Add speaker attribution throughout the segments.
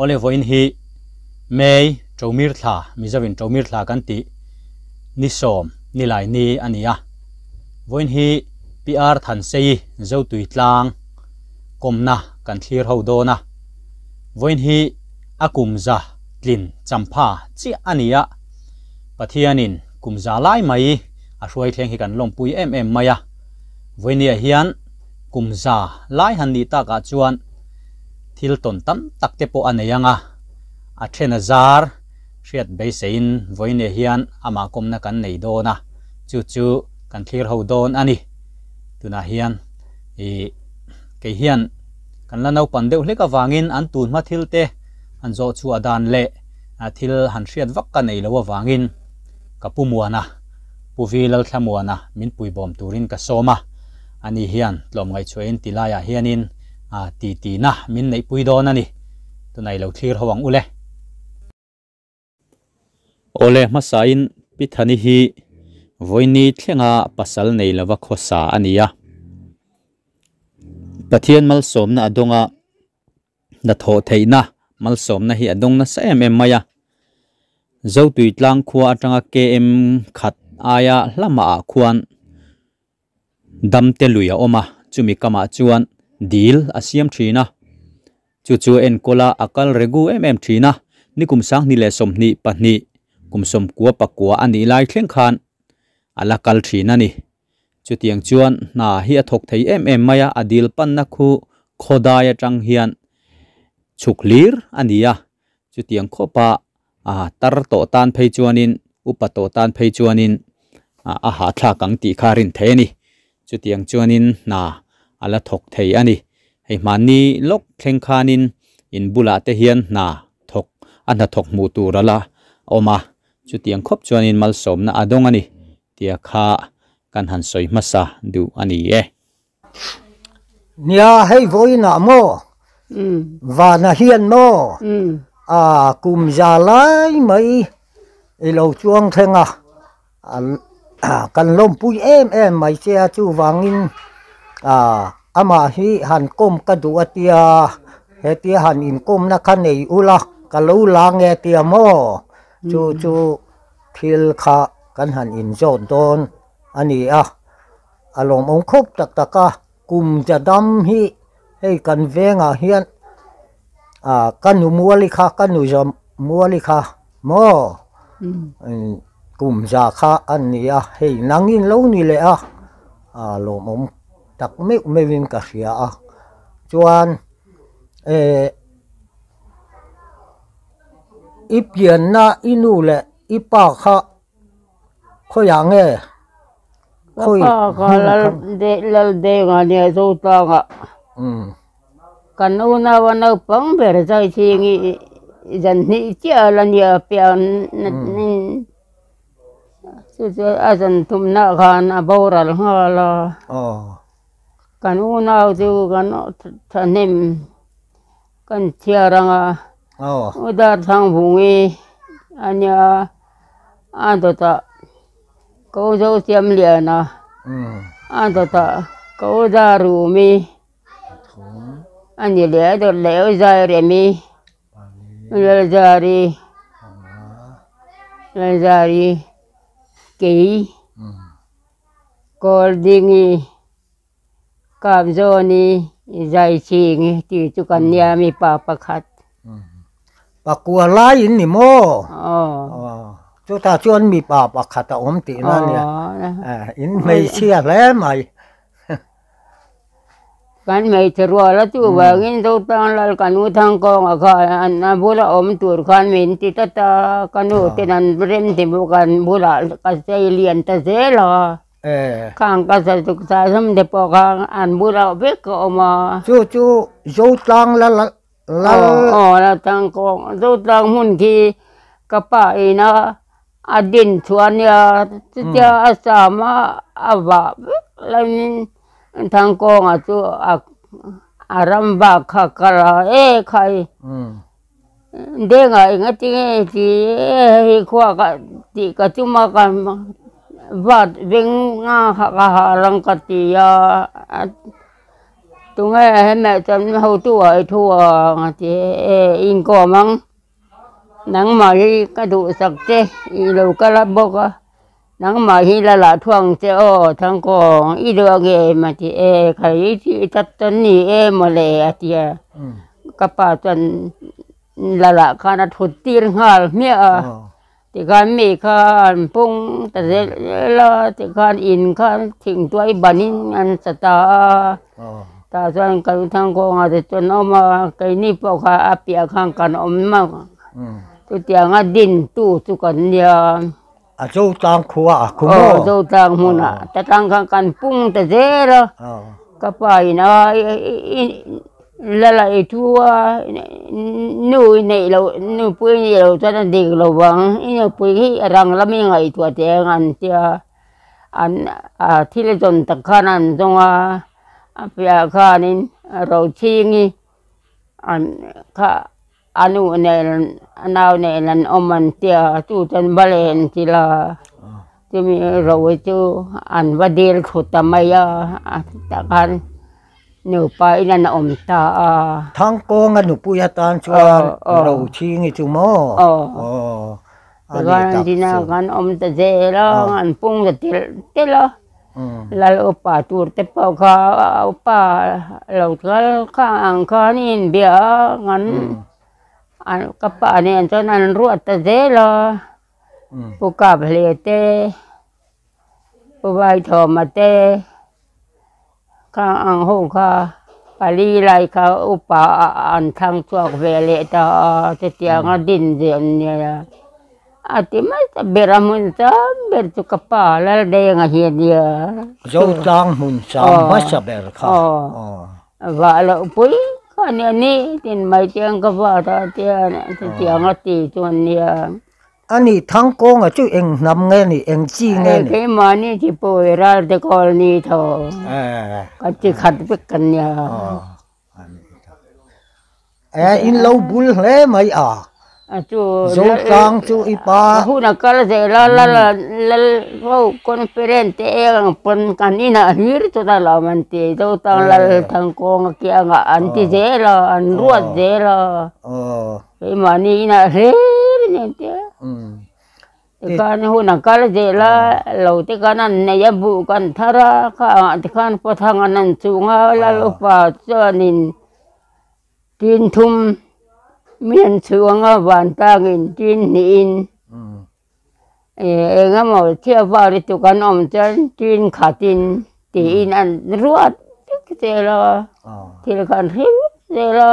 Speaker 1: Awle vawiin hi May Ṭomir thla, Mizoin Ṭomir thla kan tih ni sawm nilai ni a ni a. Vawiin hi PR Thansei Zotui tlang kawmna kan thlir ho dawn a. Vawiin hi a kum za tlin champha chiah a ni a. Pathianin kum za lai mai a hruai thleng hi kan lawmpui em em mai a. Vawinia hian kum za lai han nih takah chuan thil tawn tam tak te pawh a nei ang a, a then a zar hriat beiseiin vawinia hian amah kawmna kan nei dawn a, chu chu kan thlir ho dawn a ni. Tunah hian ih kei hian kan la naupan deuh hlek avangin an tun hma thil te han zawh chhuah dan leh thil han hriat vak ka nei lo avangin ka pu muana Pu Vi Lalthlamuana min puibawm turin ka sawm a, ani hian tlawmngaihchhuahin ti laiah hianin titina min neihpui dawn a ni. Tunah i lo thlir ho ang u le. Awle hmasain Pi Thani hi vawiini thlenga pasal nei lova khawsa a ni a. Pathian malsawmna a dawng a. Hnathawh theihna malsawmna hi a dawng nasa em em mai a. Zotui tlang khua atanga KM khat aia hlamah ah khuan damte lui a awm a, chumi kamah chuan dil a siam thin a. Chu chu a enkawl a, a kal regu em em thin a. Nikum sanghnih leh 22 kum sawmkua pakua a nih lai thleng khan a la kal thin a ni. Chutiang chuan hna hi a thawk thei em em mai a, a dil panna khu khawdai atang hian chhuk hlir a ni a, chutiang khawpa a tar tawh tan phei chuanin upa tawh tan phei chuanin a hahthlak ang tih kha a rin thei a ni. Chutiang chuanin hna a la thawk thei a ni. Hei hmanni lawk thleng khanin in bulah te hian hna thawk a hnathawk hmuh tur a la awm a, chutiang khawp chuanin malsawmna a dawng a ni. Tia kha kan han sawi hmasa duh a ni e.
Speaker 2: Nia hei vawiinah maw vana hian maw a kum za lai mai i lo chuang thleng a, kan lawmpui em em mai che a chuvangin amah hi han kawm ka duh a tia hetia han inkawmna kha nei ula ka lo la nge tia maw chu chu. Thil kha kan han inzawt dawn a ni a, a lawmawm khawp tak tak a, kum za dam hi hei kan vengah hian ah ka nu muali kha ka nu za muali kha maw kum za kha a ni a, hei nangin lo ni leh a, a lawmawm tak meuh meuhin ka hria a, chuan eh. I pianna i nu leh i pa kha khawiah nge?
Speaker 3: Ka pa kha Laldenga nia Zotanga kan unau a naupang ber zai chhing i zan hnih chiah a la nia pian chu chu a zan thumna khan a boral nghal a kan unau chu kan thahnem. Kan chhiar ang a, u Darthangvungi a nia, a dawtah ka u Zosiamliana, a dawtah ka u Darumi a ni leh a dawt leh u Zairemi, u Lalzari, Lalzari kei, Kawldingi. Kapzawni zai ching i tih chu kan nia mipa pakhat.
Speaker 2: Pakua lai in ni maw? Aw. Chutah chuan mipa pakhat a awm tihna a nia. In hmeichhia hle mai.
Speaker 3: Kan hmeichhe rual a chu vangin Zotang lal ka nu Thangkawnga khan a bula awm tur khan min ti tlat a, ka nu ten an rem ti bawk a, an bulah ka sei lian ta zel a. Khang ka sa tuk sa hlawm te pawh kha an bulah vek ka awm a.
Speaker 2: Chu chu Zotlang lal lal.
Speaker 3: Aw aw Thangkawng Zotlang hmun khi ka pa ina a din chhuah ania chutia a sam a a vah vek laiin Thangkawnga chu a a ram bak kha a kal a e khai Denga enga tinge ti e hei khua ka tih ka tum a ka vat veng nga kha ka ha lang ka ti a. Tunge hemi chuan hotu ah i thu ang a ti e inkawm ang nangmah hi ka duhsak che i lo kal a bawk a nangmah hi la lah thu ang che aw thangkawng i duh ang em a ti e khai i thih that chuan ni e mawle a ti a ka pa chuan la lah khan a thut tir nghal hmiah a. Tikhan mi kha an pung ta zel zel a, tikhan in kha thingtuai banin an sa ta a, tah chuan kan thangkawnga te chu an awm a, keini pawh kha a piah khan kan awm a, chutianga dintu chu kan nia.
Speaker 2: A Zotlang khua a khu maw?
Speaker 3: Aw Zotlang hmunah ta tang khan kan pung ta zel a. Ka pa in a lala i thu a nu i neih loh nupui i neih loh chuan a dik lo vang i nupui hi a rang lam i ngaihtuah teh ang an tia an a thil zawn tak khan an zawng a a piahah khanin rochhingi an kha a nu nen a nau nen an awm an tia chu chuan va len chilh a chumi ro chu an va dil thlu ta mai a tah khan nupa in an awm ta a.
Speaker 2: Thangkawnga nupui atan chuan ro chhingi chu maw?
Speaker 3: Aw. Chuan dina kan awm ta zel a an pung ta telh telh a. Lal upa tur te pawh kha upa lo kal kha ang khan i inbia a kan ka pa nen chuan an ruat ta zel a pu kap hle te pu vaithawma te kha ang ho kha pali lai kha upa an thlang chhuak ve leh ta a chutianga din zel nia. A ti mai ta ber a hmun sang ber chu ka pa Laldenga hi a nia.
Speaker 2: Zotlang hmun sang hmasa ber kha.
Speaker 3: Aw. Vah loh pui kha a nia ni tin mai te ang ka vah ta tia chutiang a ti chu a nia.
Speaker 2: A ni Thangkawnga chu eng hnam nge ni eng chi nge ni?
Speaker 3: Keimahni chi pawh Ralte kawl ni tho. Ka chi khat vek ka nia.
Speaker 2: E in lo bul hle mai a. Zotlang chu i pa.
Speaker 3: Hun a kal zel a lal lal ho conference te eng ang pawn kan inah hlir chu ta lo an ti Zotlang lal Thangkawnga kiangah an ti zel a an ruat zel a. Keimahni inah hlir a ni ang tia. Tikhan hun a kal zel a, lo te khan an nei a, buh kan thar a, khangah te khan pathang an han chung a, lal upa chuanin tin thum mi an chhuang a, vantangin tin hnihin eh eng emaw chhiat var hi chu kan awm chuan tin khatin tiin an ruat vek zel a, thil khan hring zel a,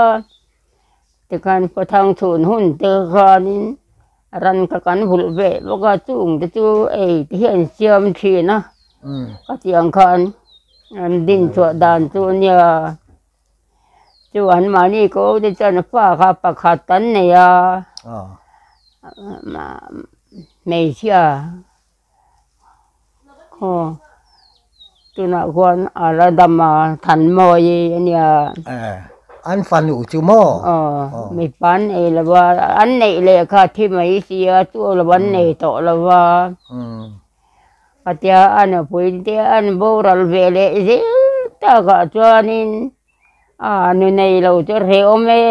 Speaker 3: tikhan pathang chhun hun te khanin. Ran kha kan vulh ve bawk a chung te chu ei te hi an siam thin a ka tih ang khan an din chhuah dan chu a nia chu an mahni ko te chuan fa kha pakhat an nei a hmeichhia khaw tunah khuan a la dam a Thanmawii a nia.
Speaker 2: An fanu chu maw?
Speaker 3: Aw mipa an nei lo va an neih leh kha thi mai si a chu lo an nei tawh lo va khatia a nupui te an boral ve leh zel takah chuanin A nu nei lo chu hrehawm e,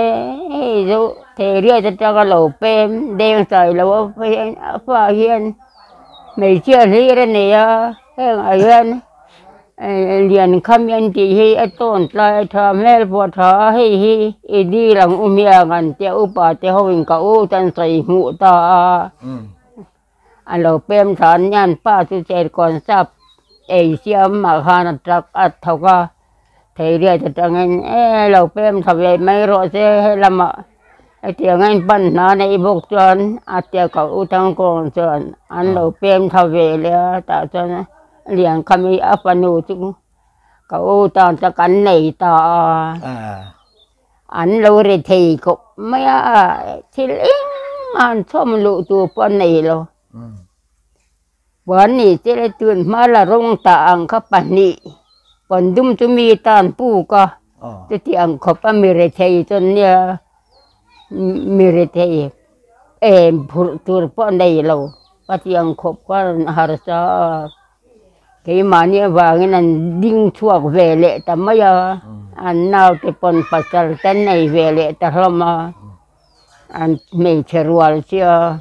Speaker 3: hei chu thei riat atanga lo pem deng chai lo a hian a fa hian hmeichhia hlir a nei a hengah hian lian kham hi an tih hi a tawn tlai a tha hmel pawh a tha a hei hi i dil ang u hmiang an tia upa te ho in ka u chuan sawi hmuh ta a a lo pem tha an nia an pa chu cherkawn sap ei siam ah khan a tak a thawk a. Thei riat atangin e lo pem tha ve mai rawh se helamah hetiang a inpan hna neih bawk chuan a tia ka u thangkawng chuan an lo pem tha ve leh a tah chuan Liankhami a fanu chu ka u tan chuan kan nei ta a an lo ri thei khawp mai a thil engmah an chhawm luh tur pawh an nei lo. Puan ni che le tun hma la rawng tah ang kha pahnih puan dum chu mi tan puk a chuti ang khawp a mi rethei chuan nia mi rethei em phurh tur pawh a nei lo ka ti ang khawp kha an harsa a keimahni avangin an ding chhuak ve leh ta mai a. An naute pawn pasal te an nei ve leh ta hlawm a, an hmeichhe rual sia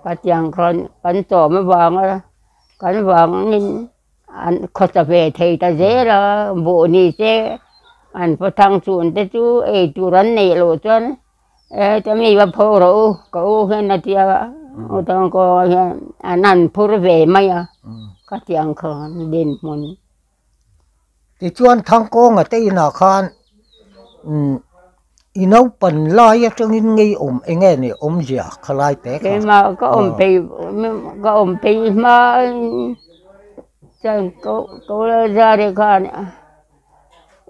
Speaker 3: khatiang khan kan chawm avanga kan vangin an khawsa ve thei ta zel a, buh ni se an pathang chhun te chu ei tur an neih loh chuan e ta mi va pho rawh u ka u hian a tia u tangkawnga hian an han phur ve mai a khatiang khan dinhmun.
Speaker 2: Tichuan Thangkawnga te inah khan umm i naupan lai atangin ngei awm eng nge ni awmzia khalai te kha.
Speaker 3: Keimah ka awm phei ka awm phei hma chuan ko ko Lalzari khan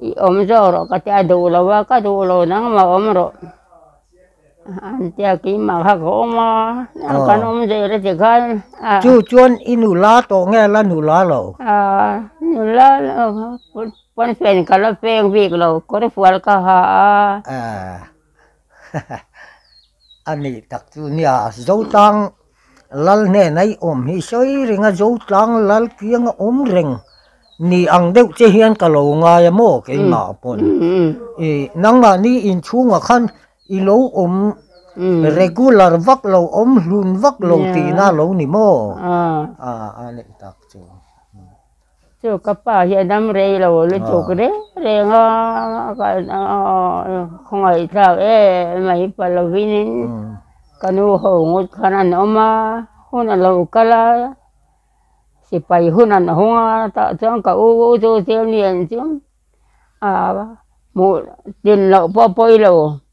Speaker 3: i awm zawk rawh ka tia duh lo a ka duh lo nangmah awm rawh. An tia keimah kha ka awm a, kan awm zel a ti khan.
Speaker 2: Chu chuan i nula tawh nge la nula lo?
Speaker 3: Nula pawnfen ka la feng bik lo, kawrfual ka ha a.
Speaker 2: A nih tak chu nia, Zotlang Lal hnena i awm hi sawi reng a, Zotlang Lal kianga awm reng ni ang deuh che hian ka lo ngai a maw keimah pawn. I nangmahni inchhungah khan i lo awm regular vak lo, awm hlun vak lo tihna a lo ni maw? A nih tak chu.
Speaker 3: Chu ka pa hi a dam rei lo lutuk reng reng a, khawngaihthlak em mai pa lovin ka nu ho ngawt khan an awm a, hun a lo kal a, sipai hun an hawng a, tah chuan ka u chu thil lian chu hmuh tin loh pawh pawi lo,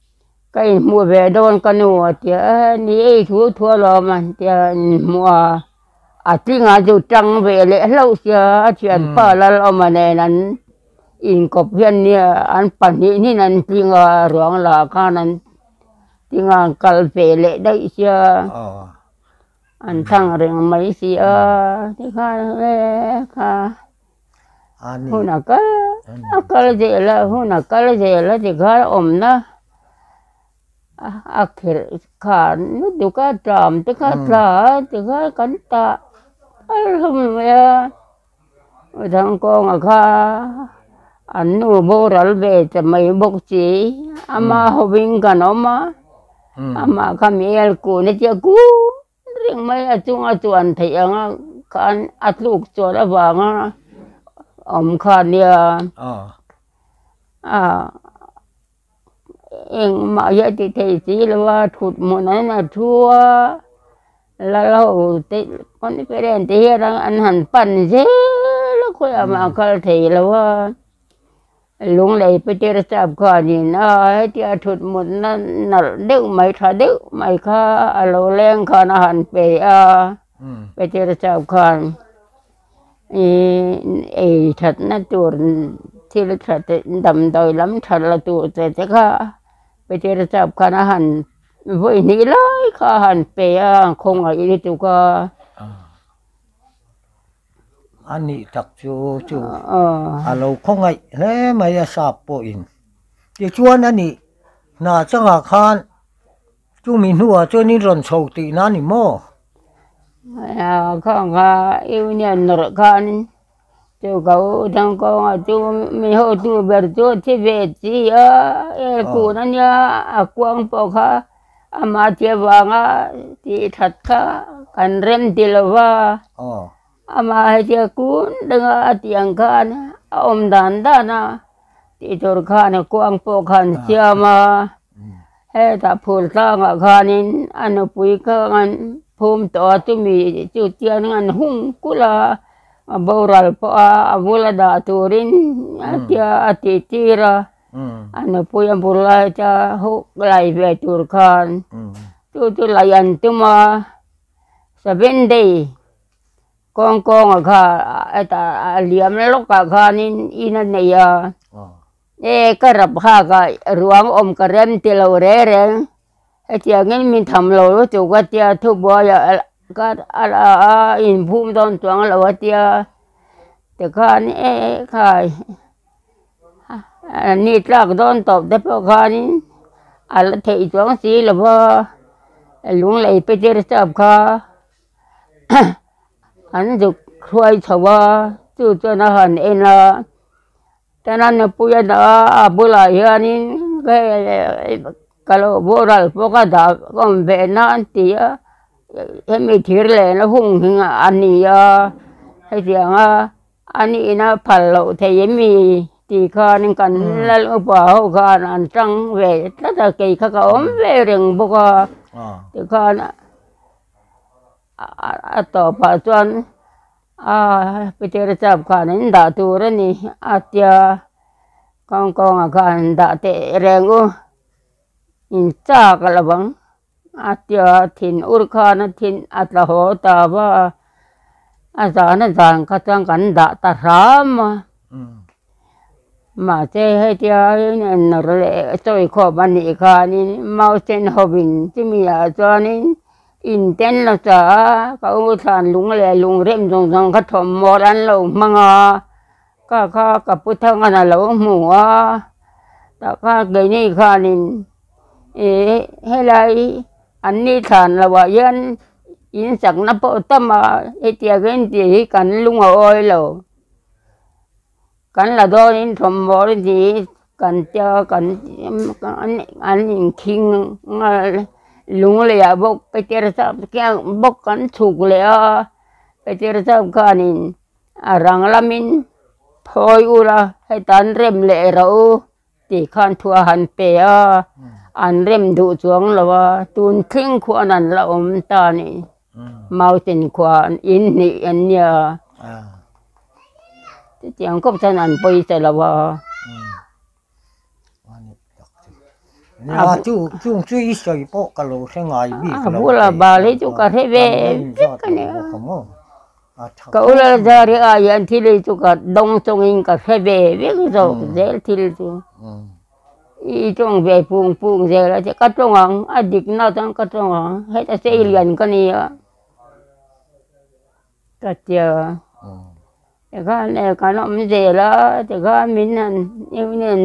Speaker 3: ka inhmuh ve dawn ka nu a tia, ni ei thu thu alawm a tia inhmuh a. A tlinga chu tang ve leh hlauh sia a thianpa Lalawma nen an inkawp hian nia an pahnih hnin an tling a ruang lah khan an tling a an kal ve leh daih sia an thang reng mai si a tikhan e kha hun a kal a kal zel a hun a kal zel a tikhan awmna. A khelh khan lutuk a tlam te kha tla a tikhan kan tah al hlawm mai a Thangkawnga kha an nu boral ve ta mai bawk si ama hovin kan awm a amah kha mi el kun a tia kun reng mai a chunga chuan theih anga khan a tluk chuan avanga awm kha nia a. Engmah hi a ti thei si lo a, thut hmun an a thu a, lal ho te conference te hian an han pan zel a khawiah mah a kal thei lo a, Lunglei Peter sap khanin a hetia thut hmun na nalh deuh mai tha deuh mai kha a lo leng khan a han pe a, Peter sap khan. Ihh ei thatna tur thil tha te damdawi lam tha la tur te te kha Peter chap khan a han vawi hnih lai kha a han pe a khawngaih lutuk a.
Speaker 2: A nih tak chu chu a lo khawngaih hle mai a sap pawhin tichuan a nih hna changah khan Chumi hnuah chuan in rawn chho tihna a ni maw?
Speaker 3: Khang kha Union nawrh khan chu ka u dang kawnga chu mi hotu ber chu a thi ve chi a, airkun a nia a kuang pawh kha amah thi avanga tih that kha kan rem ti lo va. Amah hetia kun danga a tih ang khan a awm dan dan a tih tur khan a kuang pawh khan siam a, hetah phul tlangah khanin a nupui kha an phum tawh a chumi chu chian an hung kulh a, a boral pawh a a bula dah turin a tia a tih tir a, a nupui a bul lai cha huk lai ve tur khan chu chu laih an tum a. Seven day kawng kawnga kha hetah a liam lawkah khanin in a nei a, e ka rap hak a ruang awm ka rem ti lo reng reng hetiangin min tham lo lutuk a tia thubuaiah ka a la a inphum dawn chuang lo a tia tikhan e khai ni tlak dawn tawp te pawh khanin a la theih chuang si lo va lunglei peter sap kha an zuk hruai chho a chu chuan a han en a. Tana nupui a dah a, a bulah hianin ka lo boral bawk a dah ka awm ve na an ti a, hemi thir lehna hung hi a ni a, hetianga a nihna phal loh thei emi tih khanin kan lal upa ho khan an tang ve tlat a, kei kha ka awm ve reng bawk a, tikhan a tawpah chuan. A Peter chap khan in dah tur a ni a tia kawng kawngah khan dah teh reng u in chak a lo ang a tia thin ur khan a thin a tla haw ta va a zan a zan kha chuan kan dah ta hram a mahse hetia nawr leh chawi khawm a nih khanin mausen hovin chumi ah chuanin. Inten lo cha a, ka u thlan lung leh lungrem zawng zawng kha thawmhnaw an lo hmang a, ka kha ka pu thang a lo hmu a, tah kha keini khanin ih helai an ni thlan loh ah hian in sakna pawh a tam a, hetiang in tih hi kan lung a awi lo. Kan la dawnin thawmhnaw hi kan tia kan an inkhing nghal lung leh ah bawk Peter sap khian bawk kan chhuk leh a Peter sap khanin a rang lamin phawi ula heta an rem leh rawh u tih khan thu a han pe a an rem duh chuang lo a tun thleng khuan an la awm ta a ni. Mountain khua in hnih an nia chutiang khawp chuan an pawisa lo a.
Speaker 2: A chung chu i sawi pawh ka lo hre ngai bik
Speaker 3: lo. A bula bal hi chu ka hre ve vek a nia. Ka ula zari ah hian thil hi chu ka dawng chungin ka hre ve vek zawk zel thil chu. I tawng ve pung pung zel a che ka tawng ang a dik na chuan ka tawng ang heta sei lian ka ni a ka tia tikhan e kan awm zel a tikhan min han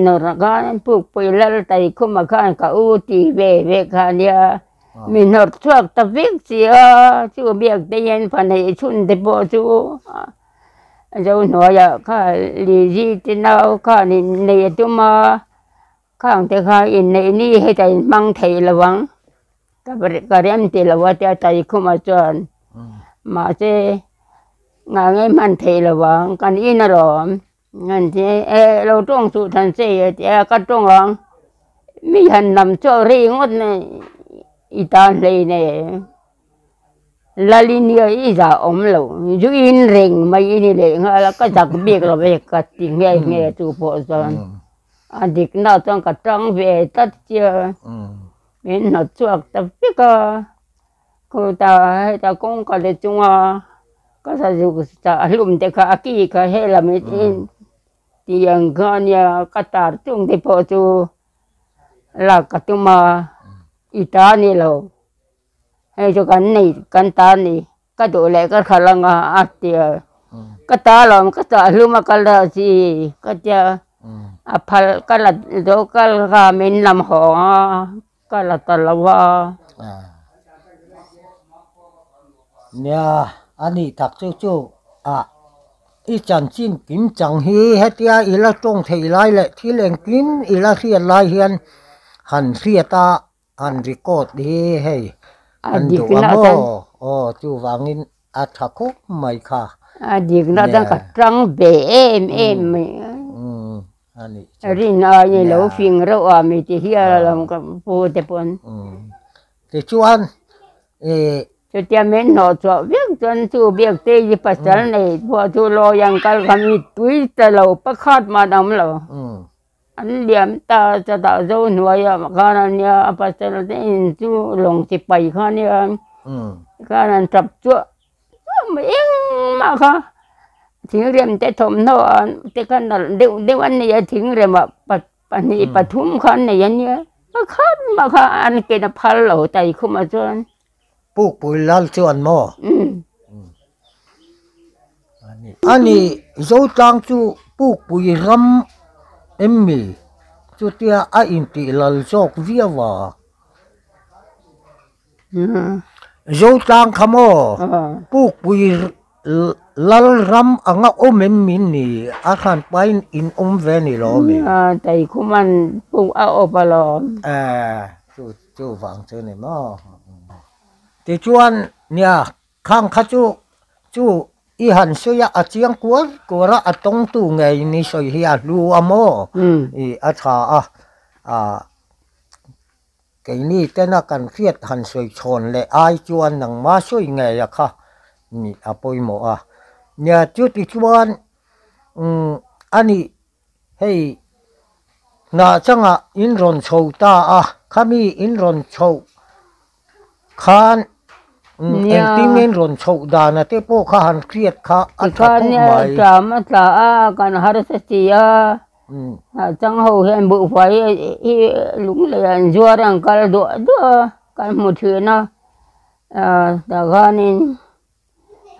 Speaker 3: nawr ah khan pukpui lal taikhuma khan ka u ti ve ve kha a nia min nawr chhuak ta vek si a chu biak te hian fa neih chhun te pawh chu. Zo hnuaiah kha Lizzy te nau khan inneih a tum a, khang te kha inneih ni heta inhmang thei lo ang, ka rem ti lo a tia Taikhuma chuan mahse ngah nge hman thei lo ang kan in alawm an ti e lo tawng suh than che a tia ka tawng ang mi han lam chhuak rei ngawt mai i tan hleinem. Lalinia i zah awm lo, zu in reng mai i ni leh nghal a, ka zak bik lo ve ka ti nghe nghe chu pawh chuan a dikna chuan ka tang ve tlat sia, min hnawt chhuak ta vek a, khuta heta kawngka te chunga ka sazuk chah hlum te kha a ki kha helam in tiang kha a nia ka tar chung te pawh chu lak ka tum a, i ta a ni lo. Hei chu kan nei kan ta a ni ka duh leh ka khalh anga a ti a ka ta alawm ka chah hlum a kal dah chi ka tia a phal ka la zo kal kha min lam hawng a ka la ta lo a.
Speaker 2: Nia a nih tak chu chu a i chanchin kim chang hi hetia i la tawng theih lai leh thil engkim i la hriat lai hian han hriat a. An record hi hei an duh a maw? Aw chuvangin a tha khawp mai kha.
Speaker 3: A dikna chuan ka tang ve em em mai a.
Speaker 2: A nih
Speaker 3: chu. Rin aiin i lo fing reuh a mi ti hial alawm ka pu te pawn.
Speaker 2: Tichuan ih.
Speaker 3: Chutia min hnawh chhuah vek chuan chu biak te hi pasal nei pawh chu lawi ang kal kha mi tui ta lo pakhat mah an awm lo. An liam ta chutah zo hnuaiah khan a nia a pasal te in chu lawng sipai kha a nia khan an tap chuah chuah mai engmah kha thingrem te thawmhnaw te kha nalh deuh deuh an nei a thingremah pahnih pathum kha an nei a nia pakhat mah kha an ken a phal lo Taikhumah chuan.
Speaker 2: Pukpui lal chuan maw? Ani Zotlang chu Pukpui ram em mi? Chutia a intih lal zawk viau a. Zotlang kha maw? Pukpui. Lal ram anga awm em min ni? A hranpain in awm ve ni lo mi?
Speaker 3: Nia, Taikhuman pawh a awp alawm.
Speaker 2: Eh, chu chu vang chu ni maw? Tichuan, nia, khang kha chu chu i han sawi a, a chiang kuar kuar a, a tawngtu ngei ni sawi hi a hlu a maw? I a tha a, ah. Keini tena kan hriat han sawi chhawn leh ai chuan nangma sawi ngei a kha nih a pawimawh a. Nia chuti chuan umm a nih hei hnah changah in rawn chho ta a, khami in rawn chhoh khan umm engtin in rawn chhoh dana te pawh kha han hriat kha a tha khawp mai.
Speaker 3: Tikhan ṭam a tla a, kan harsa si a. Chang ho hian buhfai hi lunglei ah an zuar a an kal duah duah a kan hmu thin a tah khanin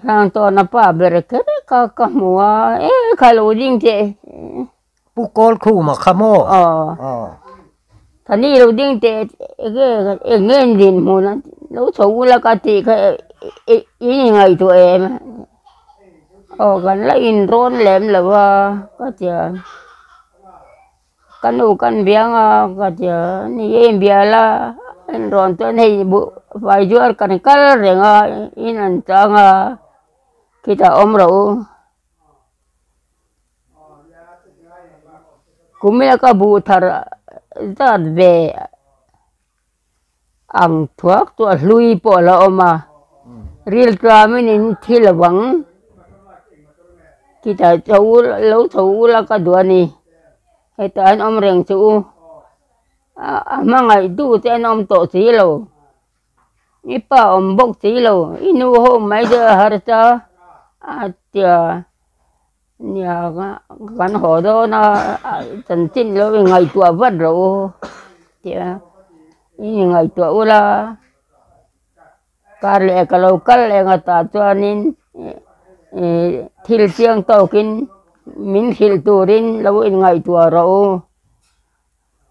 Speaker 3: Hrangtawna pa ber kher kha ka hmu a e kha lo ding teh
Speaker 2: Pu Kawlkhuma kha maw?
Speaker 3: Aw Thani lo ding teh enge enge an dinhmun a lo chho ula ka tih kha i ingaihtuah em? Aw kan la inrawn lem lo a ka ti a, ka nu kan biang a ka ti a, ni e inbia la inrawn chuan hei buh fai zuar kan kal reng a in an chang a khitah awm rawh u. Kumia ka buh thar zat ve. Ang thuak chu a hlui pawh a la awm a, ril tlamin in thi lo ang chutah chho lo chho ula ka duh a ni, hetah an awm reng chu u, a hmangaih duh te an awm tawh si lo, i pa awm bawk si lo, i nu ho mai chu a harsa a tia. Nia kan haw dawn a chanchin lo i ngaihtuah vat rawh u tia i ngaihtuah ula kar leh ka lo kal eng a tah chuanin ih thil chiang tawkin min hrilh turin lo inngaihtuah rawh u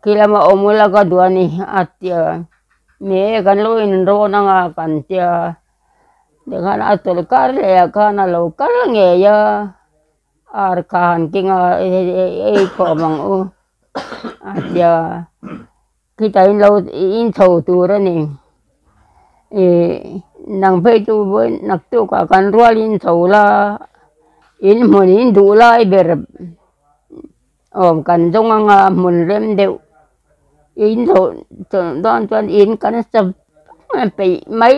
Speaker 3: khi lama awm ula ka duh a ni a tia ni e kan lo inrawn anga kan tia. Tikhan a tawlh kar leh ah khan a lo kal ngei a, ar kha han keng a ei khawm ang u a tia khitah in lo in chho tur a ni ih nang phei chu vawiin naktuk ah kan rual in chho la in hmun in duh lai ber awm kan zawng anga hmun rem deuh in chhoh dawn chuan in kan sa peih mai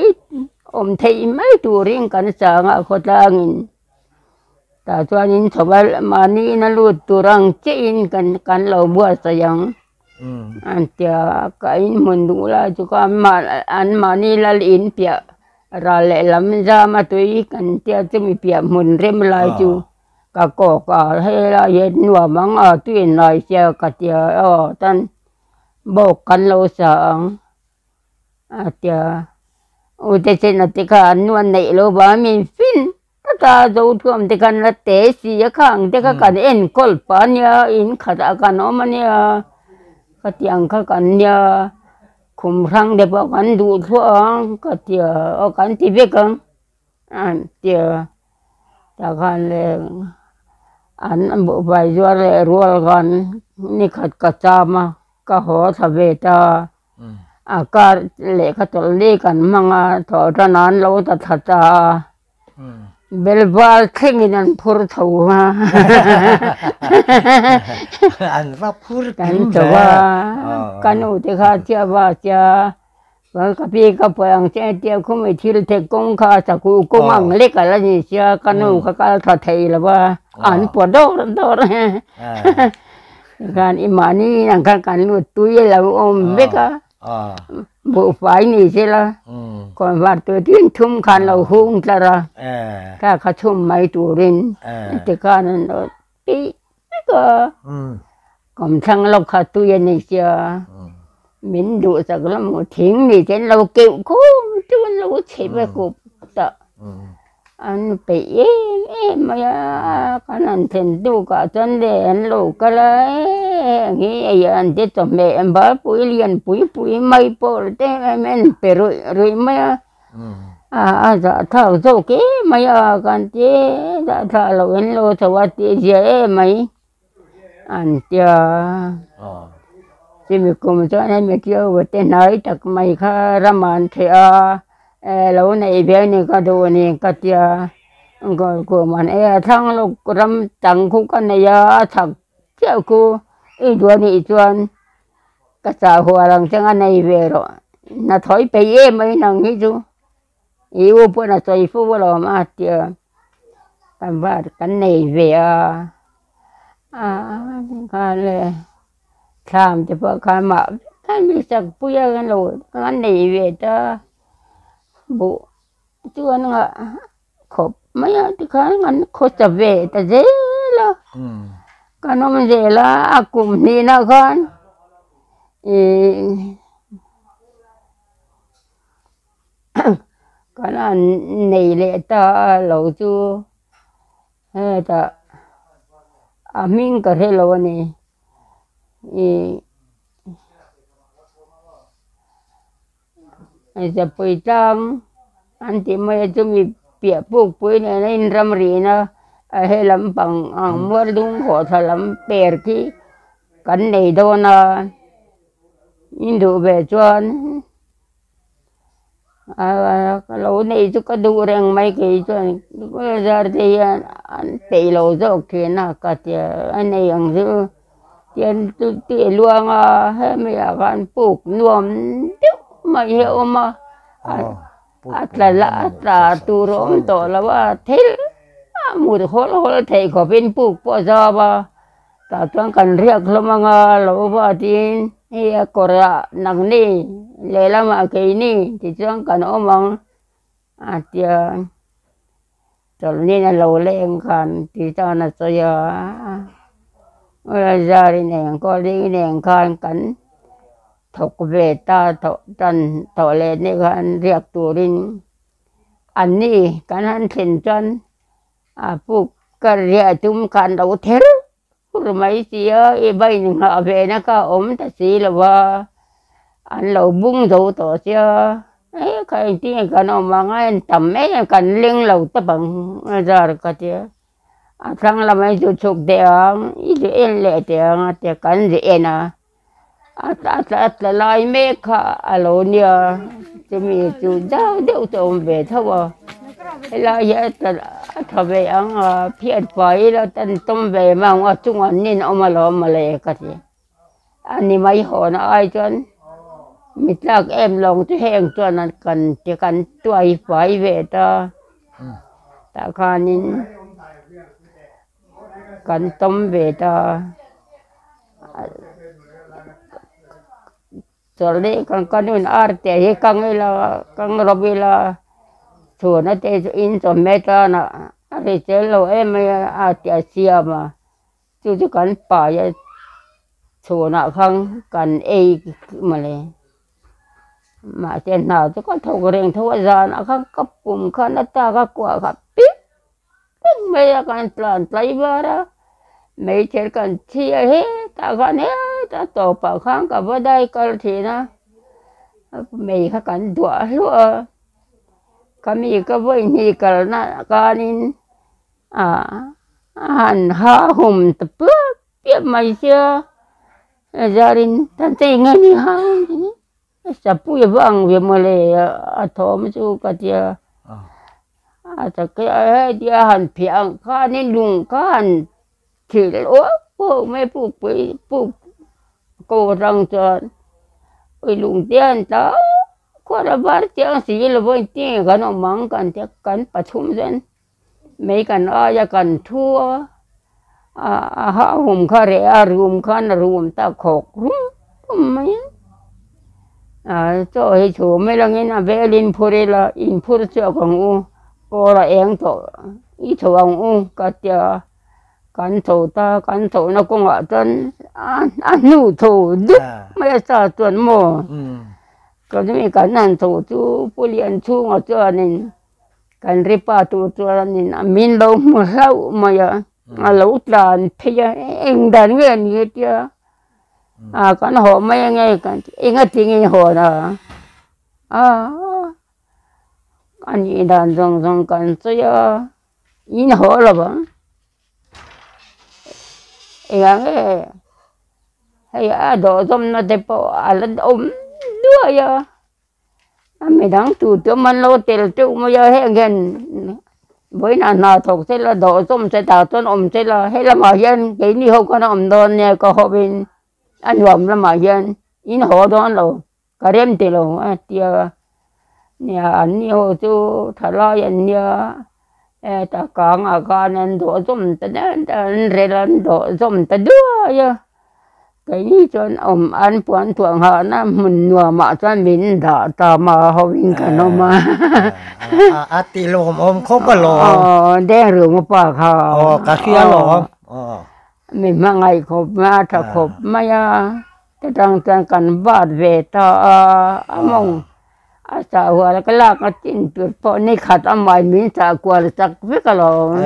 Speaker 3: awm theih mai turin kan sa ang a khawtlangin tah chuan in chho a mahni ina lut tur ang chiahin kan kan lo buatsaih ang an tia ka in hmun duh lai chu kha an mahni lal in piah ral lehlam zam a tui kan tia chumi piah hmun rem lai chu. Ka kawk a helai hian nuam ang a tuin lai sia ka tia aw tan bawk kan lo sa ang a tia u te chen a te kha an nuan neih lo vang a min fin tlat a zo thuam te khan la te si a khang te kha kan enkawl pah a nia in khatah kan awm a nia khatiang kha kan nia khum hrang te pawh kan duh thluah ang ka tia aw kan ti vek ang a tia. Tah khan le an buhfai zuar leh rual khan ni khat ka cham a ka haw thla ve ta a kar lehkha tawlh li kan hmang a thawh tan an lo ta thla ta a bel val thlengin an phur chho a
Speaker 2: an va phur
Speaker 3: kan chho a ka nu te kha chiah va tia. Ka pi ka pawi ang che tia khumi thil thek kawng kha chakhu kawng ang lek a la ni sia ka nu kha kal tha thei lo va an pawh dawr dawr tikhan i mahni ang khan kan lut tui a lo awm vek a buhfai ni sela kawrvar tui tin thum khan lo hung tlar a kha kha chhum mai turin tikhan an lo peih vek a. Kawmthlang lawk kha tui a ni sia, min duhsak lam thing ni te an lo keuh khum chu an lo chhe ve khup ta, an peih em em mai a, kan han thlen tukah chuan le an lo kal a heng hi hei an ti chawhmeh an bal pui lian pui pui mai pawh te em em an pe ruih ruih mai a. A zahthlak zawk em mai a kan ti e, zahthlak loh in lo chho a tih zia em mai an tia. Chumi kum chuan hemi Kiauva te hnai tak mai kha rama an theh a, lo neih ve a ni ka duh a ni ka tia. Kum an ei a thlang lawk ram tang khu ka nei a, a chhak chiah khu i duh a nih chuan Ka chah hual ang chang a nei ve rawh. Hnathawih peih em mai nang hi chu i u pawh na sawi fo alawm a tia kan var kan nei ve a khan le thlam te pawh khan mah vek khan mi sak pui a kan lo kan nei ve ta buh chuan ngah khawp mai a tikhan kan khawsa ve ta zel a kan awm zel a a kum hnihna khan ihh kan han nei leh ta a lo chu hetah a hming ka hre lo a ni ihh. Zapui tlang an tih mai a chumi piah puk pui nena in ram rihna a he lampang ang mual dung khawh thla lam per khi kan nei dawn a in duh ve chuan ka lo nei chu ka duh reng mai kei chuan zar te hian an peih lo zawk thin a ka tia a nei ang chu. Tian chu tih luang a hemi ah khan puk nuam deuh mai hi a awm a a tla la a tla tur a awm tawh lo a thil a mut hawl hawl theih khawpin puk pawh a zau a tah chuan kan riak hlawm ang a lo va tiin hei a kawr ah nangni lehlamah keini tichuan kan awm ang a tia. Chawlhnin a lo leng khan tih chuan a sawi a, Zari nen Kawlhing nen khan kan thawk ve ta thawh tan thawh leh ni khan riak turin an ni kan han thlen chuan a puk ka riah tum khan lo ther fur mai si a, i va inghah ve na kha a awm ta si lo va, an lo bung zo tawh sia. E kha engtin nge kan awm ang a en tam em em kan leng lo tawp ang a zar ka tia a thlang lamah i zu chhuk teh ang i zu en leh teh ang a tia kan zu en a a tla a tla lai mek kha a lo nia chumi chu deuh deuh chu a awm ve tho a helai hi a tla a tha ve ang a phiat fai ila tan tawm ve mai ang a chungah nin a awm alawm mawle ka ti. A ni mai hawn ai chuan mi tlak em lawng chu heng chuan an kan ti kan tuai fai ve ta tah khanin kan tawm ve ta chawlh kan ka nun ar te hi kang ila kang rawp ila chhuna te chu in chawhmeh tanah a ri tel lo em mai a a ti a siam a. Chu chu kan pai a chhunah khan kan ei mawle mahse hna chu ka thawk reng tho a zanah khan ka pum khan a tak a kuah kha pip pip mai a kan tlan tlai var a hmeichhe kan thi a hetah khan hetah tawpah khan ka va dai kal thin a mei kha kan duah hluah a ka mi ka vawi hnih kalna khanin. A han ha hum ta piap piap mai sia zarin tan te eng nge ni ha sapui a va ang ve mawle a thawm chu ka tia a heti a han phiah ang khanin lung kha han thil uap uap mai pukpui puk ko atang chuan lung te an tla khuar a var chiang si lo pawh engtin nge kan awm ang kan tia kan pathum chuan. Mei kan aia kan thu a, a hahum kha reh a rum khan a rum ta khawk rum rum mai a, a chaw hi chhum mai langin a vel in phur ila in phur chhuak ang u kawl a eng tawh i chho ang u ka tia kan chho ta kan chhohna kawngah chuan a hnu chho dup mai a sa chuan maw ka nui kan han chho chu Pu Lianchhunga chuanin. Kan ri pa tur chuanin a min lo hmu hlauh mai a, a lo tlan phei a, eng dan nge ni a tia, a kan haw mai ange kan ti, eng a ti nge hawn a, a A nih dan zawng zawng kan sawi a, in haw lo vang. Engah nge hei a dawhzawmna te pawh a la awm duai a, a midang tur chu man lo tel teuh mai a, heng hian vawiinah hna thawk se la dawhzawm se tah chuan awm se la, helamah hian keini ho khan a awm dawn nia ka hawin a nuam lamah hian in haw dawn lo. Ka rem ti lo a tia nia an ni ho chu thalai an nia heta kangah khan an dawh zawm ta dan dan an rel an dawh zawm ta duai a keini chuan awm an puan thuah nghahna hmun nuamah chuan min dah ta ma hovin kan awm a
Speaker 2: a ti lawmawm khawp alawm
Speaker 3: aw Dengruma pa kha
Speaker 2: aw ka hria alawm aw
Speaker 3: mi hmangaih khawp mai a tha khawp mai a. Ta tang chuan kan bat ve ta a, a mawng a chah hual ka lak a chin tur pawh ni khat a mai min chah kual chak vek alawm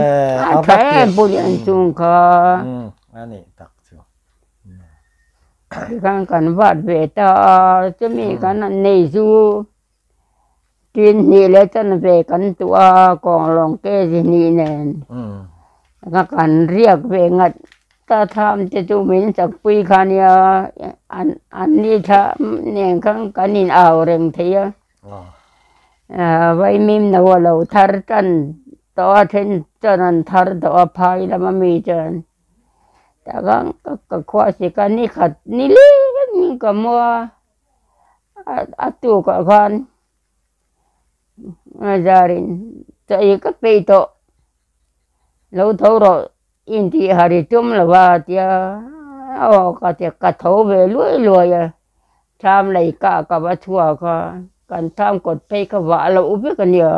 Speaker 3: a tha em pu lian chung kha. Tikhan kan bat ve ta a, chumi kan han nei chu tin hnih leh chanve kan tuah a, kawnglawng ke zi hnih nen ka kan riak ve ngat ta tham te chu min chakpui kha nia an an ni thla nen khan kan in au reng thei a vaimim no a lo thar tan tawh a then chuan an thar tawh a phai lama mi chuan tah khan ka khuah sik a ni khat ni leng ka mu a. A tukah khan zarin chaw ei ka peih tawh lo tho rawh intih har i tum lo a tia aw ka ti ka tho ve luai luai a thlam lei kah ka va chhuak a kan thlam kawt phei ka vah loh vek a nia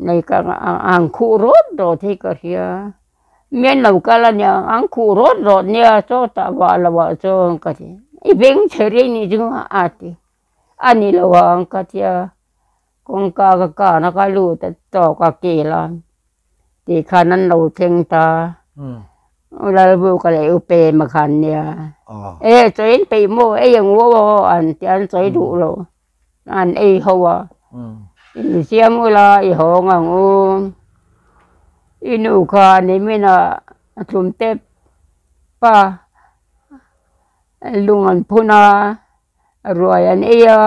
Speaker 3: nei ka ang khuh rawt rawt hi ka hria Mian lo kal a nia, an khuh rawt rawt nia chaw tah vah lo ah chuan ka ti. I beng chhe rih nih chu a ti. A ni lo ang ka ti a, kawngka ka kan a ka lut a chaw ka kel a tih khan an lo thleng ta. U Lalbuka leh U Pema khan nia, E chaw in peih maw ei ang u aw an ti a, an sawi duh lo. An ei ho a, insiam ula i hawng ang u. I nu kha nimin ah a tlum tep pa lung an phun a, ruai an ei a,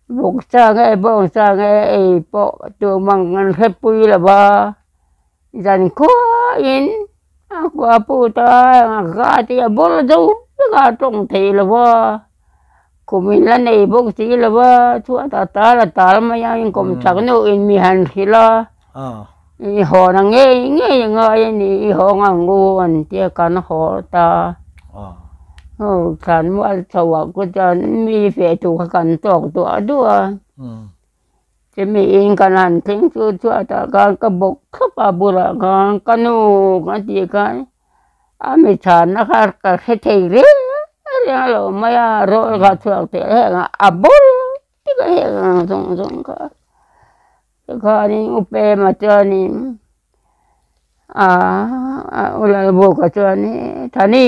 Speaker 3: vawk sa nge bawng sa nge ei pawh tumah an hre pui lo va, zan khuain a kua put a, a ka te a bawr zo vek a, a tawng thei lo va. Kum in la nei bawk si lo va, chhuat a tal a tal mai a, inkawm chak nuh in mi han hrilh a, i hawn a ngei ngei a ngai a ni, i haw ngang u an tia kan haw ta. Aw thlan mual chho ah ku chuan mi feh tur kha kan tawk duah duah a, chumi in kan han thleng chu chhuat ah khan ka bawk thlawp a bulah khan ka nu ka tih khan. A mi chhanna kha ka hre thei reng reng lo mai a, rawl kha chhuak teh reng a, a bul tik a heng ang zawng zawng kha. Tikhanin U Pema chuanin aaa U Lalbuka chuan Thani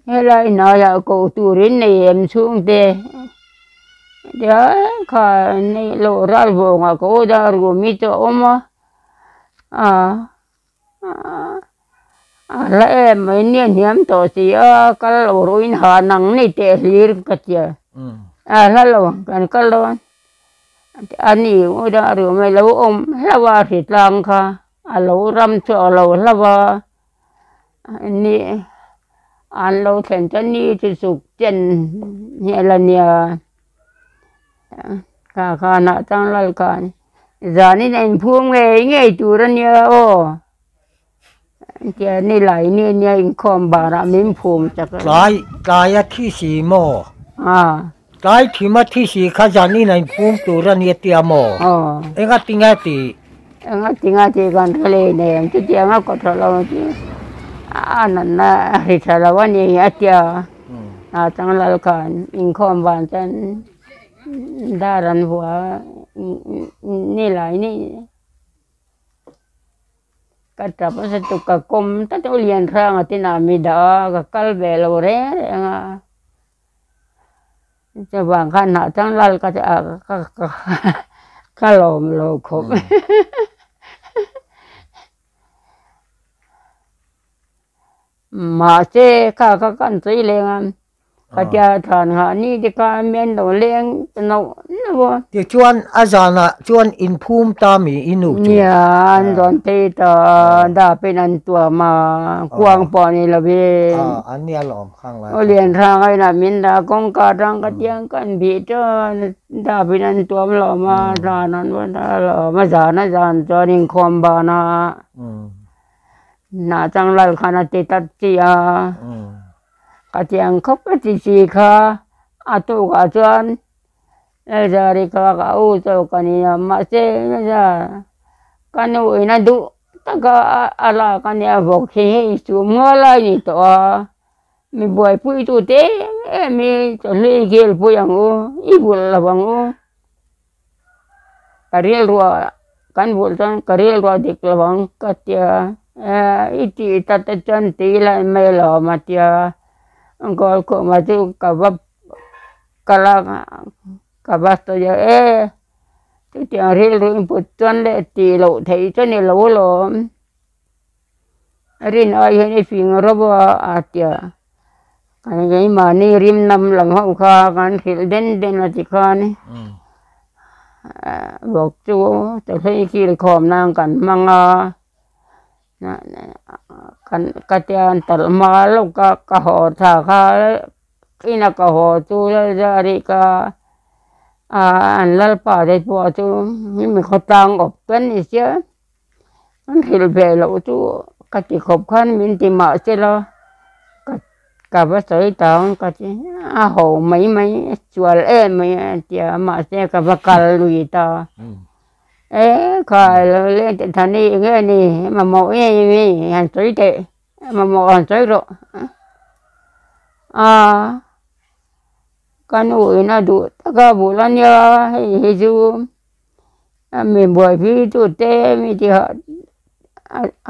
Speaker 3: helai hnaiah koh turin nei em chhungte tia kha nei loh ral vawngah ka u dar rumi chu a awm a aa. A hla em mai nia hniam tawh si a kal lo ruin ha nang ni teh hlir ka tia a hla lo kan kal lo a a ni u dang a ru mai lo awm hlauh a hritlang kha a lo ram chu a lo hlauh a ni an lo thlen chuan ni chu suk chen hmel a nia. Kha khanah chuan lal khan zanin a inphum ngei ngei tur a nia aw tia ni lai ni nia inkhawm barah min phum chak a.
Speaker 2: Tlai tlai a thi si maw?
Speaker 3: A.
Speaker 2: Tlai thim a thi si kha zanin a inphum tur a nia tia maw?
Speaker 3: Aw.
Speaker 2: Enga tinge tih?
Speaker 3: Enga tinga tih kan hre leh nei ang chutiang a kawt tha lo chu a natna a hri tha lo a ni a tia. A chang lal khan inkhawm van chuan dar an vuah a ni lai ni ka tap nasa tuk ka kawm tlat a u Lianhranga te inah mi dah a ka kal ve lo reng reng a chuvang khan hnah chang lal ka Ka lawm lo khawp. Mahse kha kha kan sawi leng a, khatia thlan nghah ni te kha mian lo leng ta nauh nauh a.
Speaker 2: Tichuan a zanah chuan inphum ta mi i nu chu?
Speaker 3: Nia, an rawn phei ta a, dapin an tuam a, kuang pawh ni lovin.
Speaker 2: An nia lawm khang lai.
Speaker 3: Aw lian hrang a inah min dah a, kawngka atang ka tiang kan bih chuan dapin an tuam lawm a, zan an va dah lawm a, zan a zan chuan inkhawm ban a. Hnah chang lal khan a ti tat chi a, ka tiang khawp a ti chi kha a tukah chuan Lalzari kha ka u chauh ka ni a, mahse Lalza ka nu in a duh tak a a lak a nia vawk hi hei chum nga lai ni tawh a, mi buaipui tu te em em hi chawhnu i kilpui ang u, i vulh lo ang u. Ka rilruah kan vulh chuan ka rilruah dik lo ang ka tia i tih ta te chuan tui lai mai lo awm a tia goal khawmah chu ka va kal a ka va sawi a e chutiang rilru in put chuan leh tih loh theih chu a ni lo alawm rin ai hian i fing rawp a a tia kan keimahni rim nam lam ho kha kan hrilh den den a tikhan vawk chu chawhlui kil khawm nan kan hmang a kan ka tian talh hma lawk a ka haw thla kha ina ka haw chu lalzari ka an lalpa te pawh chu mi khawtlang awp te an ni sia. An hrilh ve loh chu ka ti khawp khan min ti mah se la ka ka va sawi ta ang ka ti a ho mai mai a sual em mai a tia mahse ka va kal lui ta e kha lo leng teh thani eng nge ni mamawh nge ni han sawi teh mamawh han sawi rawh a ka nu in a duh tak a bul a nia hei hi chu. A mi buaipui tu te mi ti hah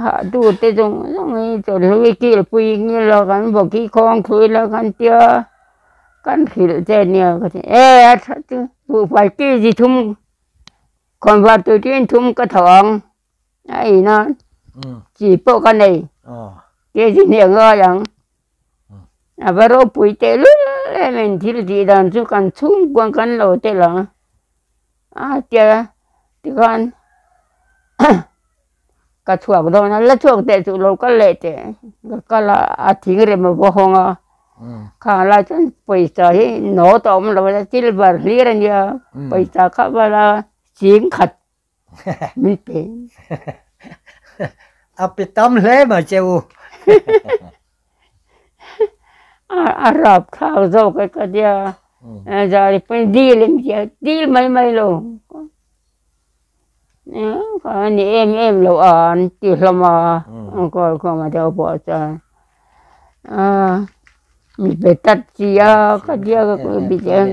Speaker 3: hah tu te zawng zawng hi chawlh hi kilpui ngil a kan bawk hi khawng thlui la kan tia kan hrilh che nia ka ti e a tha chu buhfai kg thum khawnvar tui tin thum ka tho ang a in a chi pawh ka nei kg hnih a ngai ang. A va ropui teh lul em em thil tih dan chu kan chhungkuan kan lo tel ang a tia tikhan ka chhuak dawn a la chhuak teh chu lo kal leh teh ka kal a a thing rem a va hawng a khang lai chuan pawisa hi note a awm lo a silver hlir a nia pawisa kha vala ching khat min pe.
Speaker 2: A pe tam hle mai che u.
Speaker 3: A rap thlak zawk e ka tia zari pawn dil em tia dil mai mai lo a ni em em lo a an ti hlawm a an kawl khawm a deuh pawh chuan a mi pe tat si a ka tia ka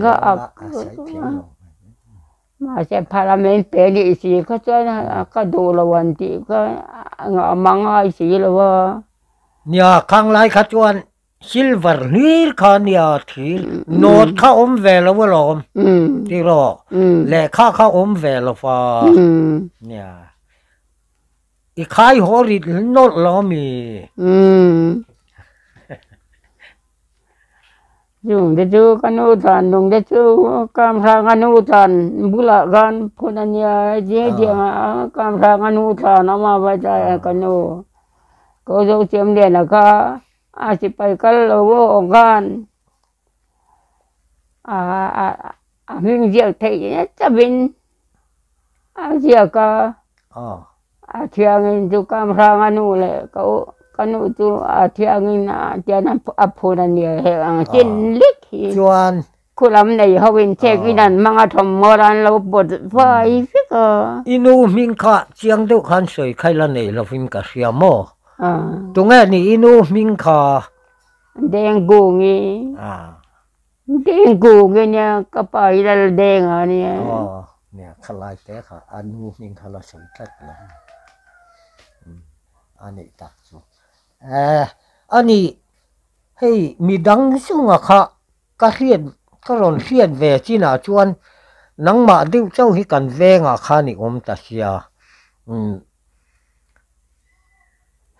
Speaker 3: ka ak. Mahse parliament pe nih si kha chuan ka duh lo an tih kha a mangai si lo a.
Speaker 2: Nia khang lai kha chuan silver hlir kha nia thir note kha awm ve lo alawm tiraw lehkha kha awm ve lo fa nia i khai haw rit nawlh lo ami.
Speaker 3: Chung te chu ka nu tlan lung te chu kam hrang a nu tlan bulah khan phun a nia heti hetiang a kam hrang a nu tlan a awm a vai ka nu ko zo siam lian a kha a sipai kal lo aw khan a a hming ziak theih nasa vin a ziak a. A thiangin chu kam hrang a nu leh ka u ka nu chu a thiangin a tian a phun a nia heh ang chin lek hi.
Speaker 2: Chuan.
Speaker 3: Khulam nei ho in chek in an hmang a thawmhnaw an lo pawt fai vek a.
Speaker 2: I nu hming kha chiang deuh khan sawi kha ila nei lovin ka hria maw? Tunge ni i nu hming kha?
Speaker 3: Dengkungi. Dengkungi nia ka pa hi lal deng a nia.
Speaker 2: Aw nia khalai te kha a nu hming kha la sawi tlat lo a nih tak chu. Eh a ni hei midang chunga kha ka hriat ka rawn hriat ve chinah chuan. Nangmah deuh chauh hi kan vengah khan i awm ta sia. Umm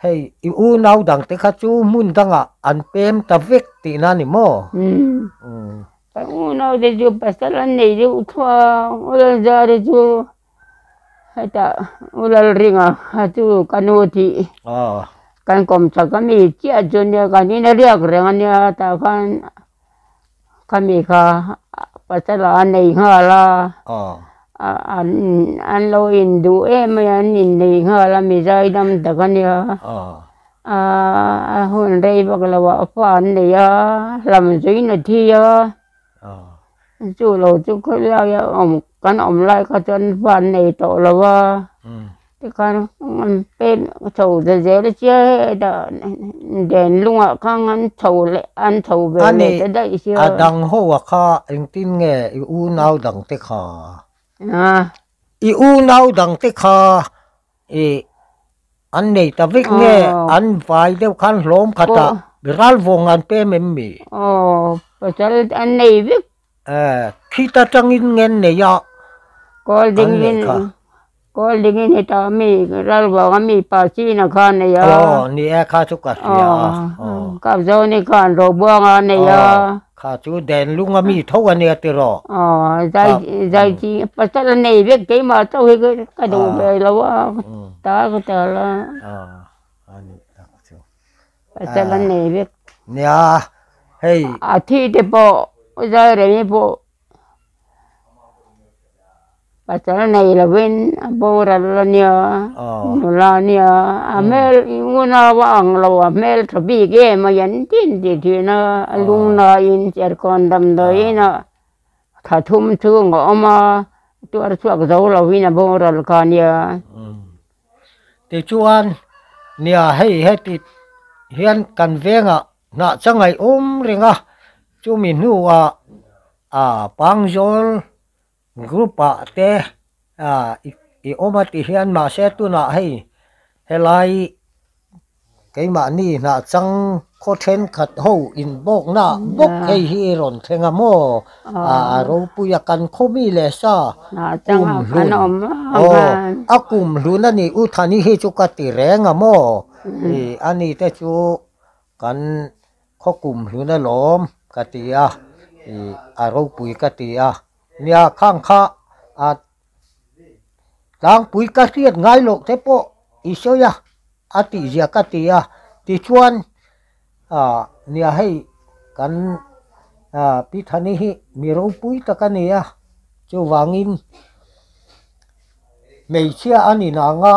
Speaker 2: hei i unau dangte kha chu hmun dangah an pem ta vek tihna a ni maw?
Speaker 3: Umm kan unau te chu pasal an nei deuh thua a, Ulalzari chu hetah Ulalringa kha chu ka nu tih kan kawm chak a mi chiah chu nia kan ina riak reng a nia tah khan Khami kha pasal a nei nghal a, an lo induh em mai a, an innei nghal a, mi zaidam tak a nia. A hun rei vak lo ah fa an nei a, hlam zuiin a thi a, chu lo chu khawilai a awm kan awm lai kha chuan fa an nei tawh lo a. Tikhan an pen chho ta zel sia hetah den lungah khan an chho leh an chho ve leh ta daih sia.
Speaker 2: A dang ho a kha engtin nge i unau dang te kha? I unau dang te kha i an nei ta vek nge an vai deuh khan hlawm khatah ralvawng an pem em mi?
Speaker 3: Aw pasal an nei vek.
Speaker 2: Khita tangin ngen nei a
Speaker 3: an neih kha. Kawl dingin hetah mi ral vanga mi pa china kha a nei a.
Speaker 2: Aw ni e kha chu ka hria a.
Speaker 3: Aw kap zo ni khan Robuanga a nei a.
Speaker 2: Kha chu Denlunga mi tho a nia tiraw.
Speaker 3: Aw zai zai chi pasal a nei vek keimah chauh hi ka duh ve lo a ta ka tal a.
Speaker 2: Aw a nih tak chu.
Speaker 3: Pasal a nei vek.
Speaker 2: Nia hei.
Speaker 3: A thi te pawh zai reng pawh. Pasal nei lovin a boral a nia, nula a nia, a hmel unau a ang lo, a hmel tha bik em a an tin tih thin a, a lungnain Serkawn damdawiin ah thla thum chhung a awm a, tuar chhuak zo lovin a boral kha a nia.
Speaker 2: Tichuan nia hei heti hian kan vengah hnah changai awm reng a, chumi hnuah a pangzawl group ah te i awm a ti hian mahse tunah hei helai keimahni hnah chang khaw thenkhat ho inbawkna bawk hei hi i rawn thleng a maw a ropui a kan khaw mi leh sa kum hlun aw a kum hlun a ni u Thani hi chu ka ti reng a maw ani te chu kan Khaw kum hlun alawm ka ti a, ih a ropui ka ti a. Nia khang kha a tlangpui ka hriat ngai loh te pawh i sawi a, a tihzia ka ti a. Tichuan ah nia hei kan ah Pi Thani hi mi ropui tak a ni a, chuvangin hmeichhia a ni nang a,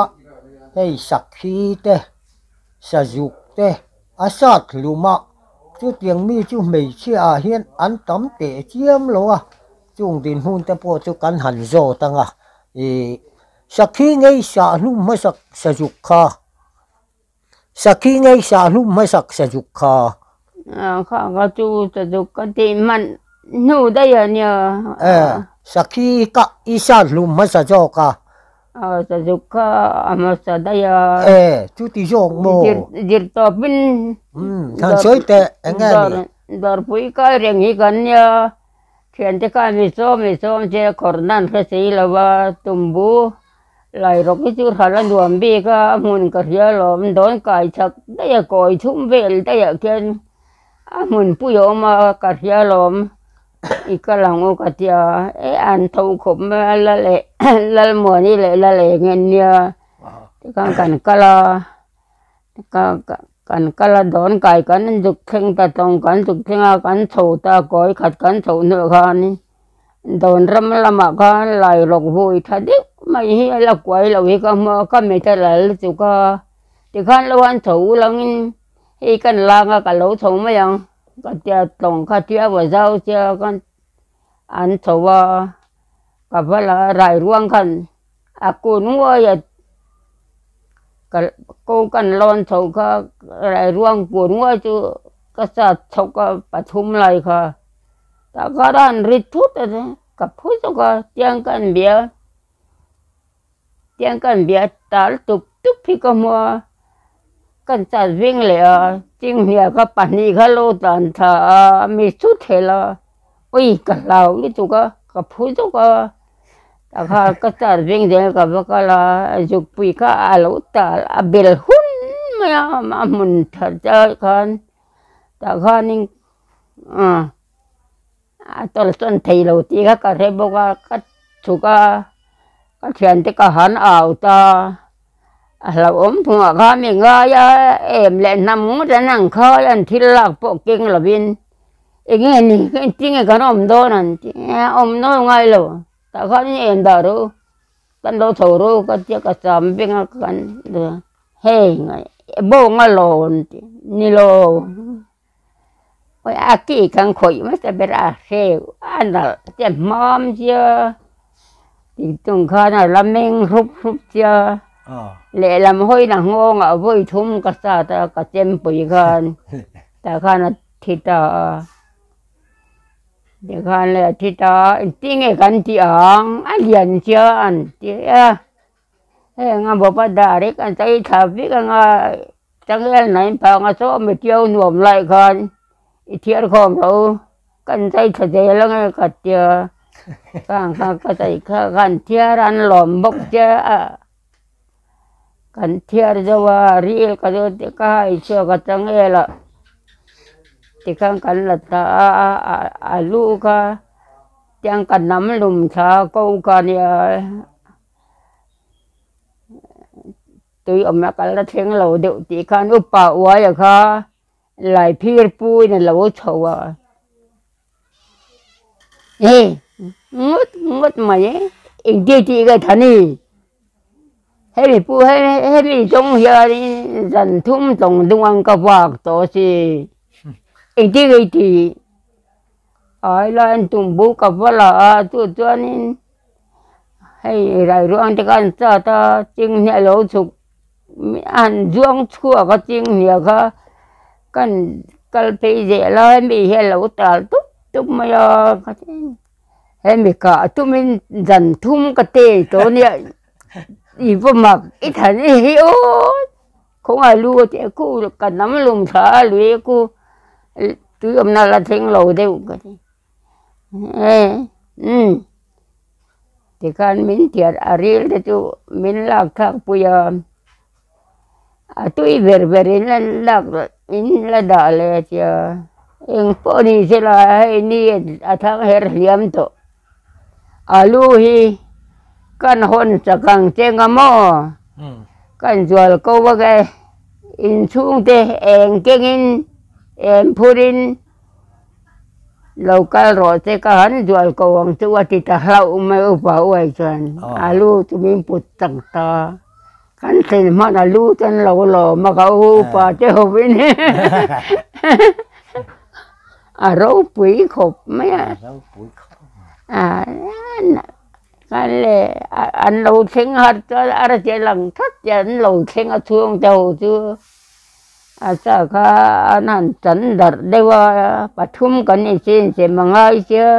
Speaker 2: hei sakhi te sazuk te A sat hlum a, chutiang mi chu hmeichhia ah hian an tam teh chiam lo a, chung dinhmun te pawh chu kan han zawt ang a, ih sakhi ngei sah hlum hmasak sazuk kha, sakhi ngei sah hlum hmasak sazuk kha.
Speaker 3: Kha ka chu sazuk ka tih hman hnu daih a nia.
Speaker 2: E, sakhi ka i sat hlum hmasa zawk a.
Speaker 3: Aw sazuk kha a hmasa daih a.
Speaker 2: E, chuti zawk maw?
Speaker 3: Zir zir tawpin.
Speaker 2: Umm, han sawi teh eng nge ni?
Speaker 3: Dawrpui kai reng hi kan nia, thiante khan mi sawm mi sawm che khawrh nan hre si lo va, tumbu lai rawk hi chu hral a nuam bik a, a hmun ka hria alawm, dawn kai chak daih a, kawi chhum vel daih ah khian a hmun pui a awm a, ka hria alawm. I kal ang u ka ti a, e an tho khawp mai a lal eh Lalmuani leh Lal eng en nia tikhan kan kal a ka kan kal a dawn kai kan zuk thleng ta tawng kan zuk thleng a kan chho ta kawi khat kan chhoh hnuah khanin dawn ram lamah khan lairawk vui tha deuh mai hi a la kuai loh hi ka hmu a ka mit a la lutuk a tikhan lo han chho ulangin hei kan lang a ka lo chho mai ang. Ka tia tlawng kha tia va zau sia khan an chho a, ka va la rai ruang khan a kun nguai a, ka ko kan lawn chho kha rai ruang kun nguai chu ka sat chhawk a pathum lai kha tah khan a han ri thut a ka phu zawk a tiang ka han bia. Tiang kan bia tal tup tup hi ka hmu a, kan chat veng leh a, chinghnia kha pahnih kha lo tan tha a, mi chu thel a, ui ka hlau lutuk a. ka phu zuk a tah kha ka car veng zel ka va kal a zukpui kha a lo tal a bel hun mai a a hmun that ah khan tah khanin ah a tawlhsawn thei lo tih kha ka hre bawk a ka chhuk a ka thiante ka han au ta a hlauhawm phungah khan mi ngai a em leh hnam ngawt an ang khai an thil lak pawh keng lovin eng nge ni engtin nge kan awm dawn an ti a awm dawn ngai lo tah khan in en dah rawh u kan lo chho rawh u ka tia ka cham veng a kan hei bawng a lawn ti ni lo. Oi a ki kan khawih hmasa ber a hreu a nalh te hmam chia tih tung khan a la meng hrup hrup chia lehlam hawina nghawngah vawi thum ka sat a ka chempui khan tah khan a thi ta a tikhan le a thi ta a engtin nge kan tih ang a lian chia an ti a heng a bawp a direct an chei thla vek anga. Changel hnaih phang a saw mi ṭiau nuam lai khan i thiar khawm rawh u, kan chei tha zel ang e ka tia, khang kha ka chei kha khan thiar an lawm bawk che a, kan thiar zo a ril ka zo te ka hai chhuak a changel ah tikhan kan la ta a a lu kha tiang ka nam lum thla ko kha nia. Tui awmna kal a thleng lo deuh tih khan upa uaia kha lai phir puiin a lo chho a, hei ngawt ngawt mai e, engti tih ka tha ni, hemi pu hemi zawng hianin zan thum tawng dung ang ka vak tawh si, engti nge tih ai lai an tum buk ka va la a chu chuanin. Hei rairuang te khan chat a chinghne a lo chhuk a han zuang chhuak a chinghne kha kan kal phei zel a hemi hi a lo tal tup tup mai a hemi kah tumin zan thum ka tei tawh ania i va mak i than i hi aw khawngaih lu a tih khu ka nam lum thla a lui khu tui awmna la thleng lo deuh ka ti. Tikhan min thiat a ril te chu min lak thlak pui a, a tui ber ber in la lak in la dah leh a tia, eng pawh ni sela hei ni a thang her hliam tawh, alu hi kan hawn chak ang che nga maw kan zual ko vak e, inchhung te eng kengin eng phurin. Lo kal rawh che ka han zual ko ang chu a ti ta hlauh mai upa uai chuan alu chu min put tak ta kan thlen hman alu chu an lo lawm a ka upa te hovin a ropui khawp mai a khan le an lo thleng har chuan a rawn lang thawt an lo thleng a chhung te ho chu. A sa kha an han chan darh deuh a, pathum kan insin sem a ngai sia,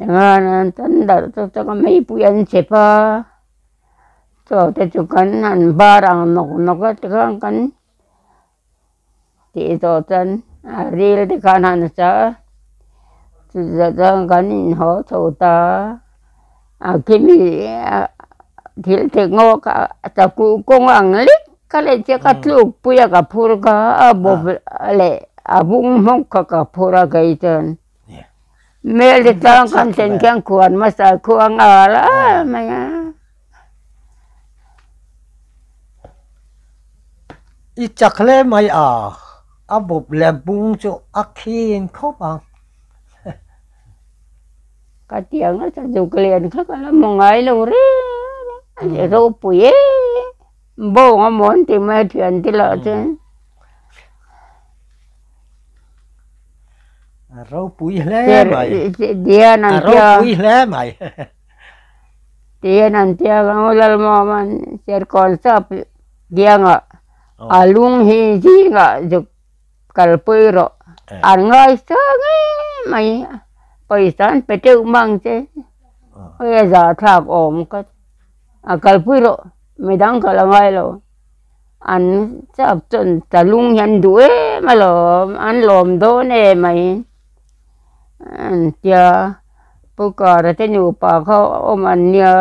Speaker 3: engah an chan darh chu chuan meipui an chep a, chaw te chu kan han bar ang nawk nawk a tikhan kan tih zawh chuan a ril te khan han sa a, chutah chuan kan inhaw chho ta a, a khimi thil thek ngawk a chakuh kawng ang lek. Ka leh che ka tluk pui a ka phur kha a bawp leh a bung hmawk kha ka phur a kei chuan mel te tlang kan thlen khian khuan hmasa khua nghal a mai a.
Speaker 2: I chak hle mai a, a bawp leh bung chu a khin khawp ang.
Speaker 3: Ka tiang a chazuk lian kha ka la hmu ngai lo reng reng a ropui e. Bawng a mawn tih mai a thian te lah chuan.
Speaker 2: A ropui hle mai.
Speaker 3: Tihian an tia.
Speaker 2: A ropui hle mai.
Speaker 3: Tihian an tia ka ngu Lalmuaman Serkawn sap kiangah a lung hi zingah zuk kalpui rawh. An ngaisang em mai. Pawisa an pe teuh mang che. Hei a zahthlak awm ka. A kalpui rawh, midang ka la ngai lo. An chak chuan ta lung hi an duh em alawm, an lawm dawn em mai. An tia. Pu Kara te nupa kha awm an nia.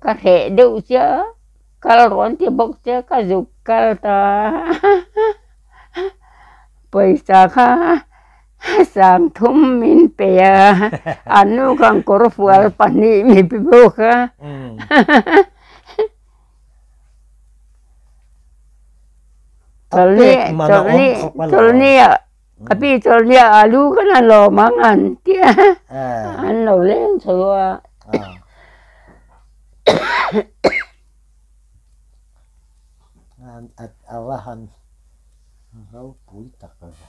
Speaker 3: Ka hreh deuh chiah a, kal rawh an ti bawk chiah ka zuk kal ta pawisa kha sangthum min pe a, an nu khan kawr fual pahnih mi pe bawk a. Chawlhni ah ka pi chawlhni ah alu kan han lawm ang an ti a, an lo leng chho a.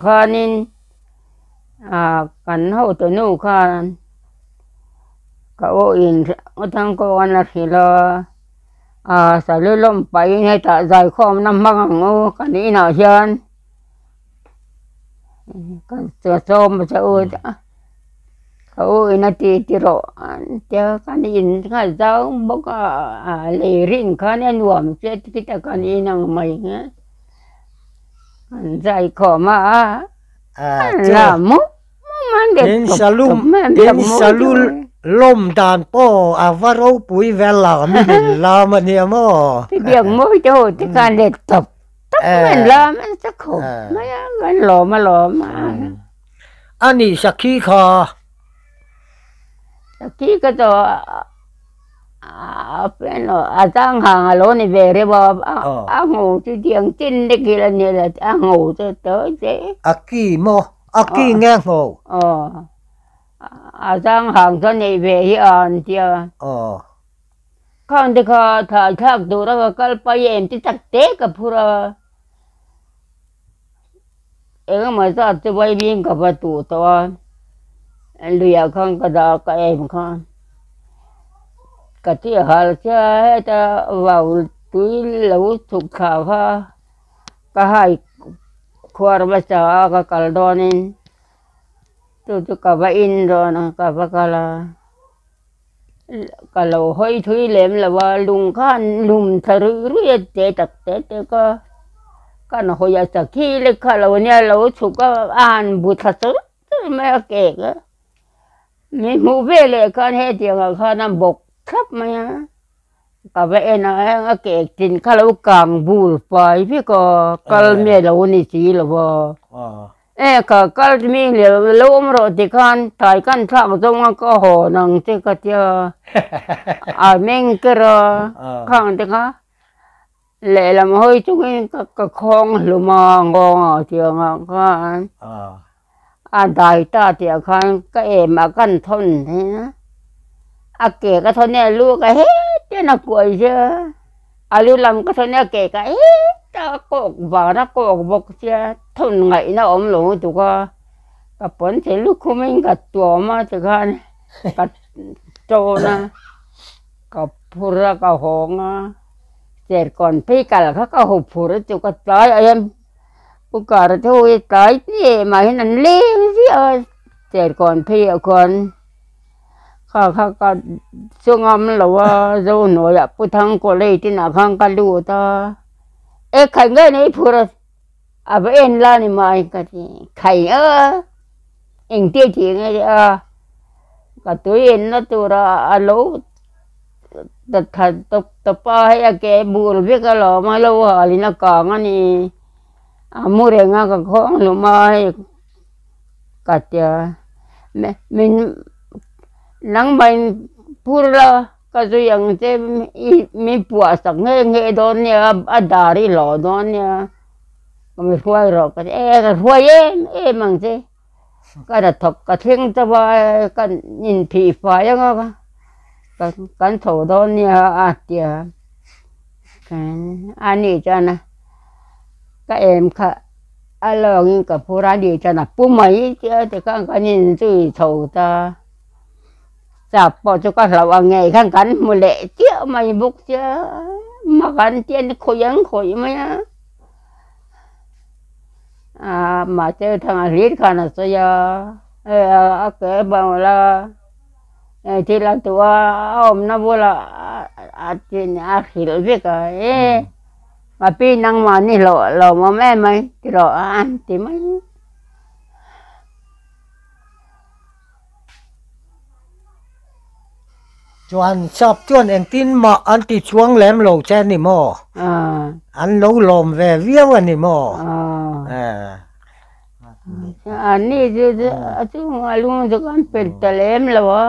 Speaker 3: Khanin kan hotu nu khan ka aw in thangkawng an la hrilh a. Aa salu lawm pahin hetah zaikhawmna hmang ang u kan inah hian ka sawm che u a ka u in a ti ti rawh an tia kan in kha a zau bawk a a lei rin khan a nuam che khita kan in ang mai ang an zaikhawm a a la maw.
Speaker 2: In salu lawm dan pawh a va ropui vel lo mi min lam a nia maw.
Speaker 3: Biak mawi te ho te khan let tawp tawp mai an lam a nasa khawp mai a kan lawm a lawm a.
Speaker 2: A nih sakhi kha.
Speaker 3: Sakhi ka chu a zang hang a lo ni ve reuh a a ngho chu tiang chin lek hi la ni la a ngho chu tawi te.
Speaker 2: A ki maw? A ki nge ngho?
Speaker 3: Aw, a zang hang chuan neih ve hi a an tia.
Speaker 2: Aw.
Speaker 3: Khang te kha thlai thlak tur a ka kal pai em ti tak te ka phur a. Engemaw zat chu vaivin ka va tuh tawh a, luiah khan ka dah ka em kha. Ka ti hal chiah a heta vau tui lo chhuk thla kha ka hai khuar hmasa a ka kal dawnin chu chu ka va in dawn a ka va kal a. Ka lo hawi thui lem lo a, lung khan lum tha ruih ruih a che tak te te ka kan hawi a sakhi lek kha lo nia lo chhuk a a han bu thla chur chur mai a kek a mi hmuh ve leh khan hetiang ah khan a bawk thlap mai a ka va en a heng a kek chin kha lo kang bul fai vek a kal miah lo a ni si lo a. E ka kal mi leh lo awm rawh ti khan tai kan thlak zawng a ka hawn ang che ka tia a meng ker a khang te kha lehlam hawi chungin ka khawng hlum a nghawng ah tiang ah khan a dai ta tih ah khan ka em ah kan thawn thei a a ke ka thawn e a lu ka hetian a kuai sia a lu lam ka thawn e a ke ka heta a kawk van a kawk bawk sia. Thun ngaihna awm lo lutuk a, ka pawn thei lukhumin ka tuam a tikhan ka tawn a, ka phur a ka hawng a, serkawn phei kal kha ka hu phur a chu ka tlai ah hian pu kar te ho hi tlai hnem ah hian an leng ziah a, serkawn phei ah khuan kha kha ka chungam lo a zohnuai ah pu thangkawlei tinah khan ka lut a, e khai ngei nei phur a. A va en la ni mai ka ti khai a engtia tih nge a ka tui en na tura a lo ta tha tawp tawp a hei a ke bur vek alawm a lo hal in a kang a ni a mu reng a ka khawng hlum a hei ka tia min nangmah in phur la. Ka zui ang che i min puah sak nghe nghe dawn nia a dar i hlawh dawn nia ka mi hruai rawh ka ti e ka hruai em em ang che ka hnathawk ka thleng chauh a ka inphih fai ang a kan chho dawn nia a ti a a nih chuan ka em kha a lawngin ka phur a nih chuan a pu mai tia tikhan kan inzui chho ta. Chak pawh chu ka hlauh ang ngei khan kan hmu leh chiah mai bawk sia mak an tia ni khawih an khawih mai a ah mahse thanga hlir khan a sawi a hei a ke bang la hei thil a duh a a awmna bulah a chin a hrilh vek a e ka pi nangmahni hlauh lawmawm em mai ti rawh a ti mai.
Speaker 2: Chuan sap chuan engtin mah an ti chuang lem lo che a ni maw? An lo lawm ve viau a ni maw?
Speaker 3: An ni chu a chungah lung chu kan pel ta lem lo a,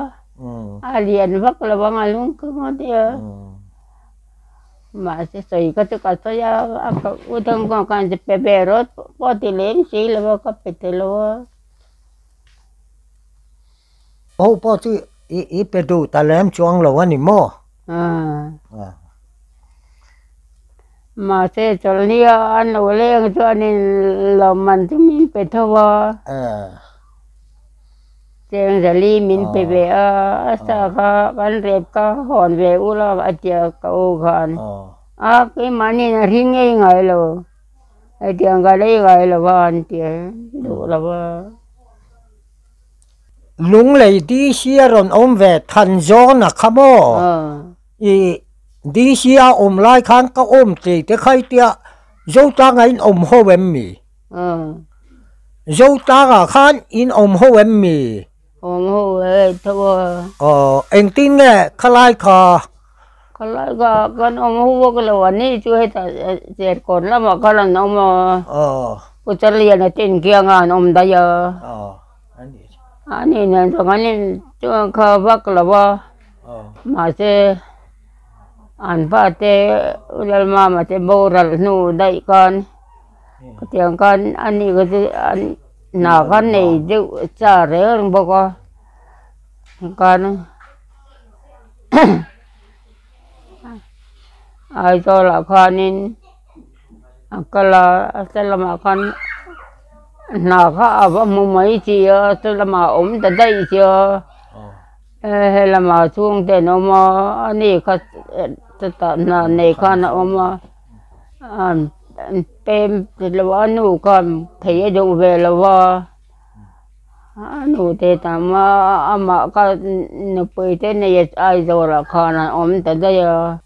Speaker 3: a lian vak lo ang a lung ka ngawt i a. Mahse sawi kha chu ka sawi a, a ka u thang khan khan pe ve rawt pawh ti lem si lo a, ka pe ta lo a.
Speaker 2: Ho pawh chu i pe duh ta lem chuang lo a ni maw?
Speaker 3: Mahse chawlhnia an lo leng chuanin lawmman chu min pe tho a, cheng zali min pe ve a, a sa kha kan rep kha hawn ve ula a tia ka u khan a keimahniin a hring ngei ngai lo. Hetiang ka lei ngai lo va an ti a, duh lo va.
Speaker 2: Lunglei DC a rawn awm ve than zawn a kha maw? I DC a awm lai khan ka awm tlei te kha i tia Zotanga in awm ho em mi? Zotanga khan in awm ho em mi?
Speaker 3: Awm ho e tho a.
Speaker 2: Aw, engtin nge khalai kha?
Speaker 3: Khalai kha kan awm ho vak lo a ni chu heta Serkawn lamah khan an awm a.
Speaker 2: Aw.
Speaker 3: Pu Charliana te inkianga an awm daih a.
Speaker 2: Aw, a ni.
Speaker 3: A ni nen chuan kan in chuan kha vak lo a.
Speaker 2: Aw.
Speaker 3: Mahse an fate U Lalmama te boral hnu daih khan. Khatiang khan a ni kha chu an hna kha nei deuh cha reng reng bawk a khan Aizawl ah khanin a kal a a hla lamah khan hna kha a va hmu mai chi a hla lamah a awm ta daih sia he lamah chhungte an awm a ani kha chutah hna nei khan a awm a. An pem lo a nu khan thei a duh ve lo a, a nu te tam a amah kha nupui te nei a Aizawl ah khan an awm ta daih a.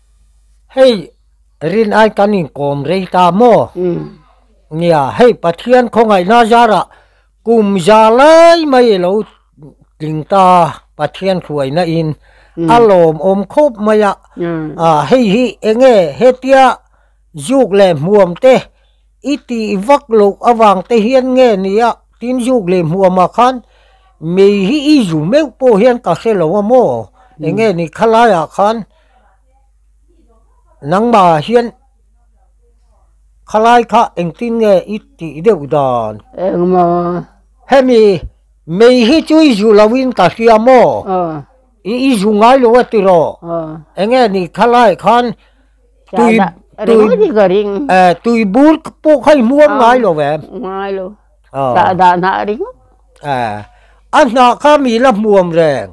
Speaker 2: Hei rin ai kan inkawm rei ta maw? Nia, hei Pathian khawngaihna zarah Kum za lai mai lo tling ta Pathian hruaina in a lawmawm khawp mai a, hei hi enge hetia zuk leh hmuam te i tih vak loh avang te hian nge nia tin zuk leh hmuam ah khan mei hi i zu meuh pawh hian ka hre lo a maw enge ni khalai ah khan nangmah hian Khalai kha engtin nge i tih deuh dan?
Speaker 3: Engmaw?
Speaker 2: Hemi mei hi chu i zu loin ka hria maw? I i zu ngai lo a tiraw? Enge ni khalai khan tui tui tui bur pawh kha i hmuam ngai lo em?
Speaker 3: Ngai lo. Sah dah hnah ringawt.
Speaker 2: A hnah kha mi la hmuam reng.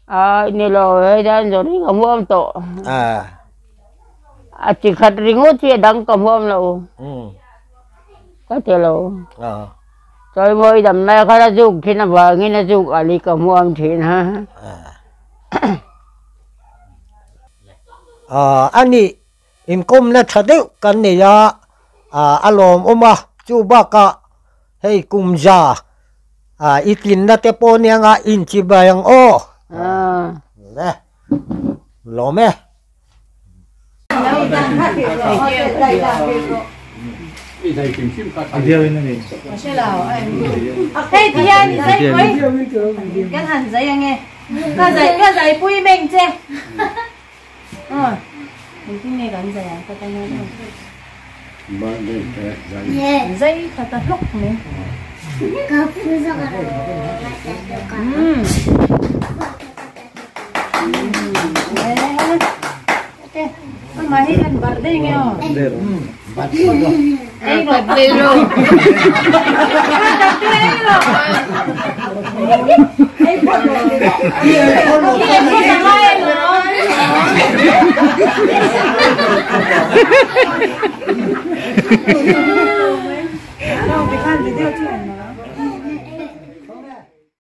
Speaker 3: A ni lo hei dan zawng hi ka hmuam tawh. A chi khat ringawt hi a dang ka hmuam lo. Ka ti lo. Chawimawi dam lai khan a zuk thin avangin a zuk ali ka hmuam thin a.
Speaker 2: A ni inkawmna tha deuh kan nei a, a lawmawm a, chu bakah hei kum za i tlinna te pawh nia nga inchibai ang aw. Le lawm e.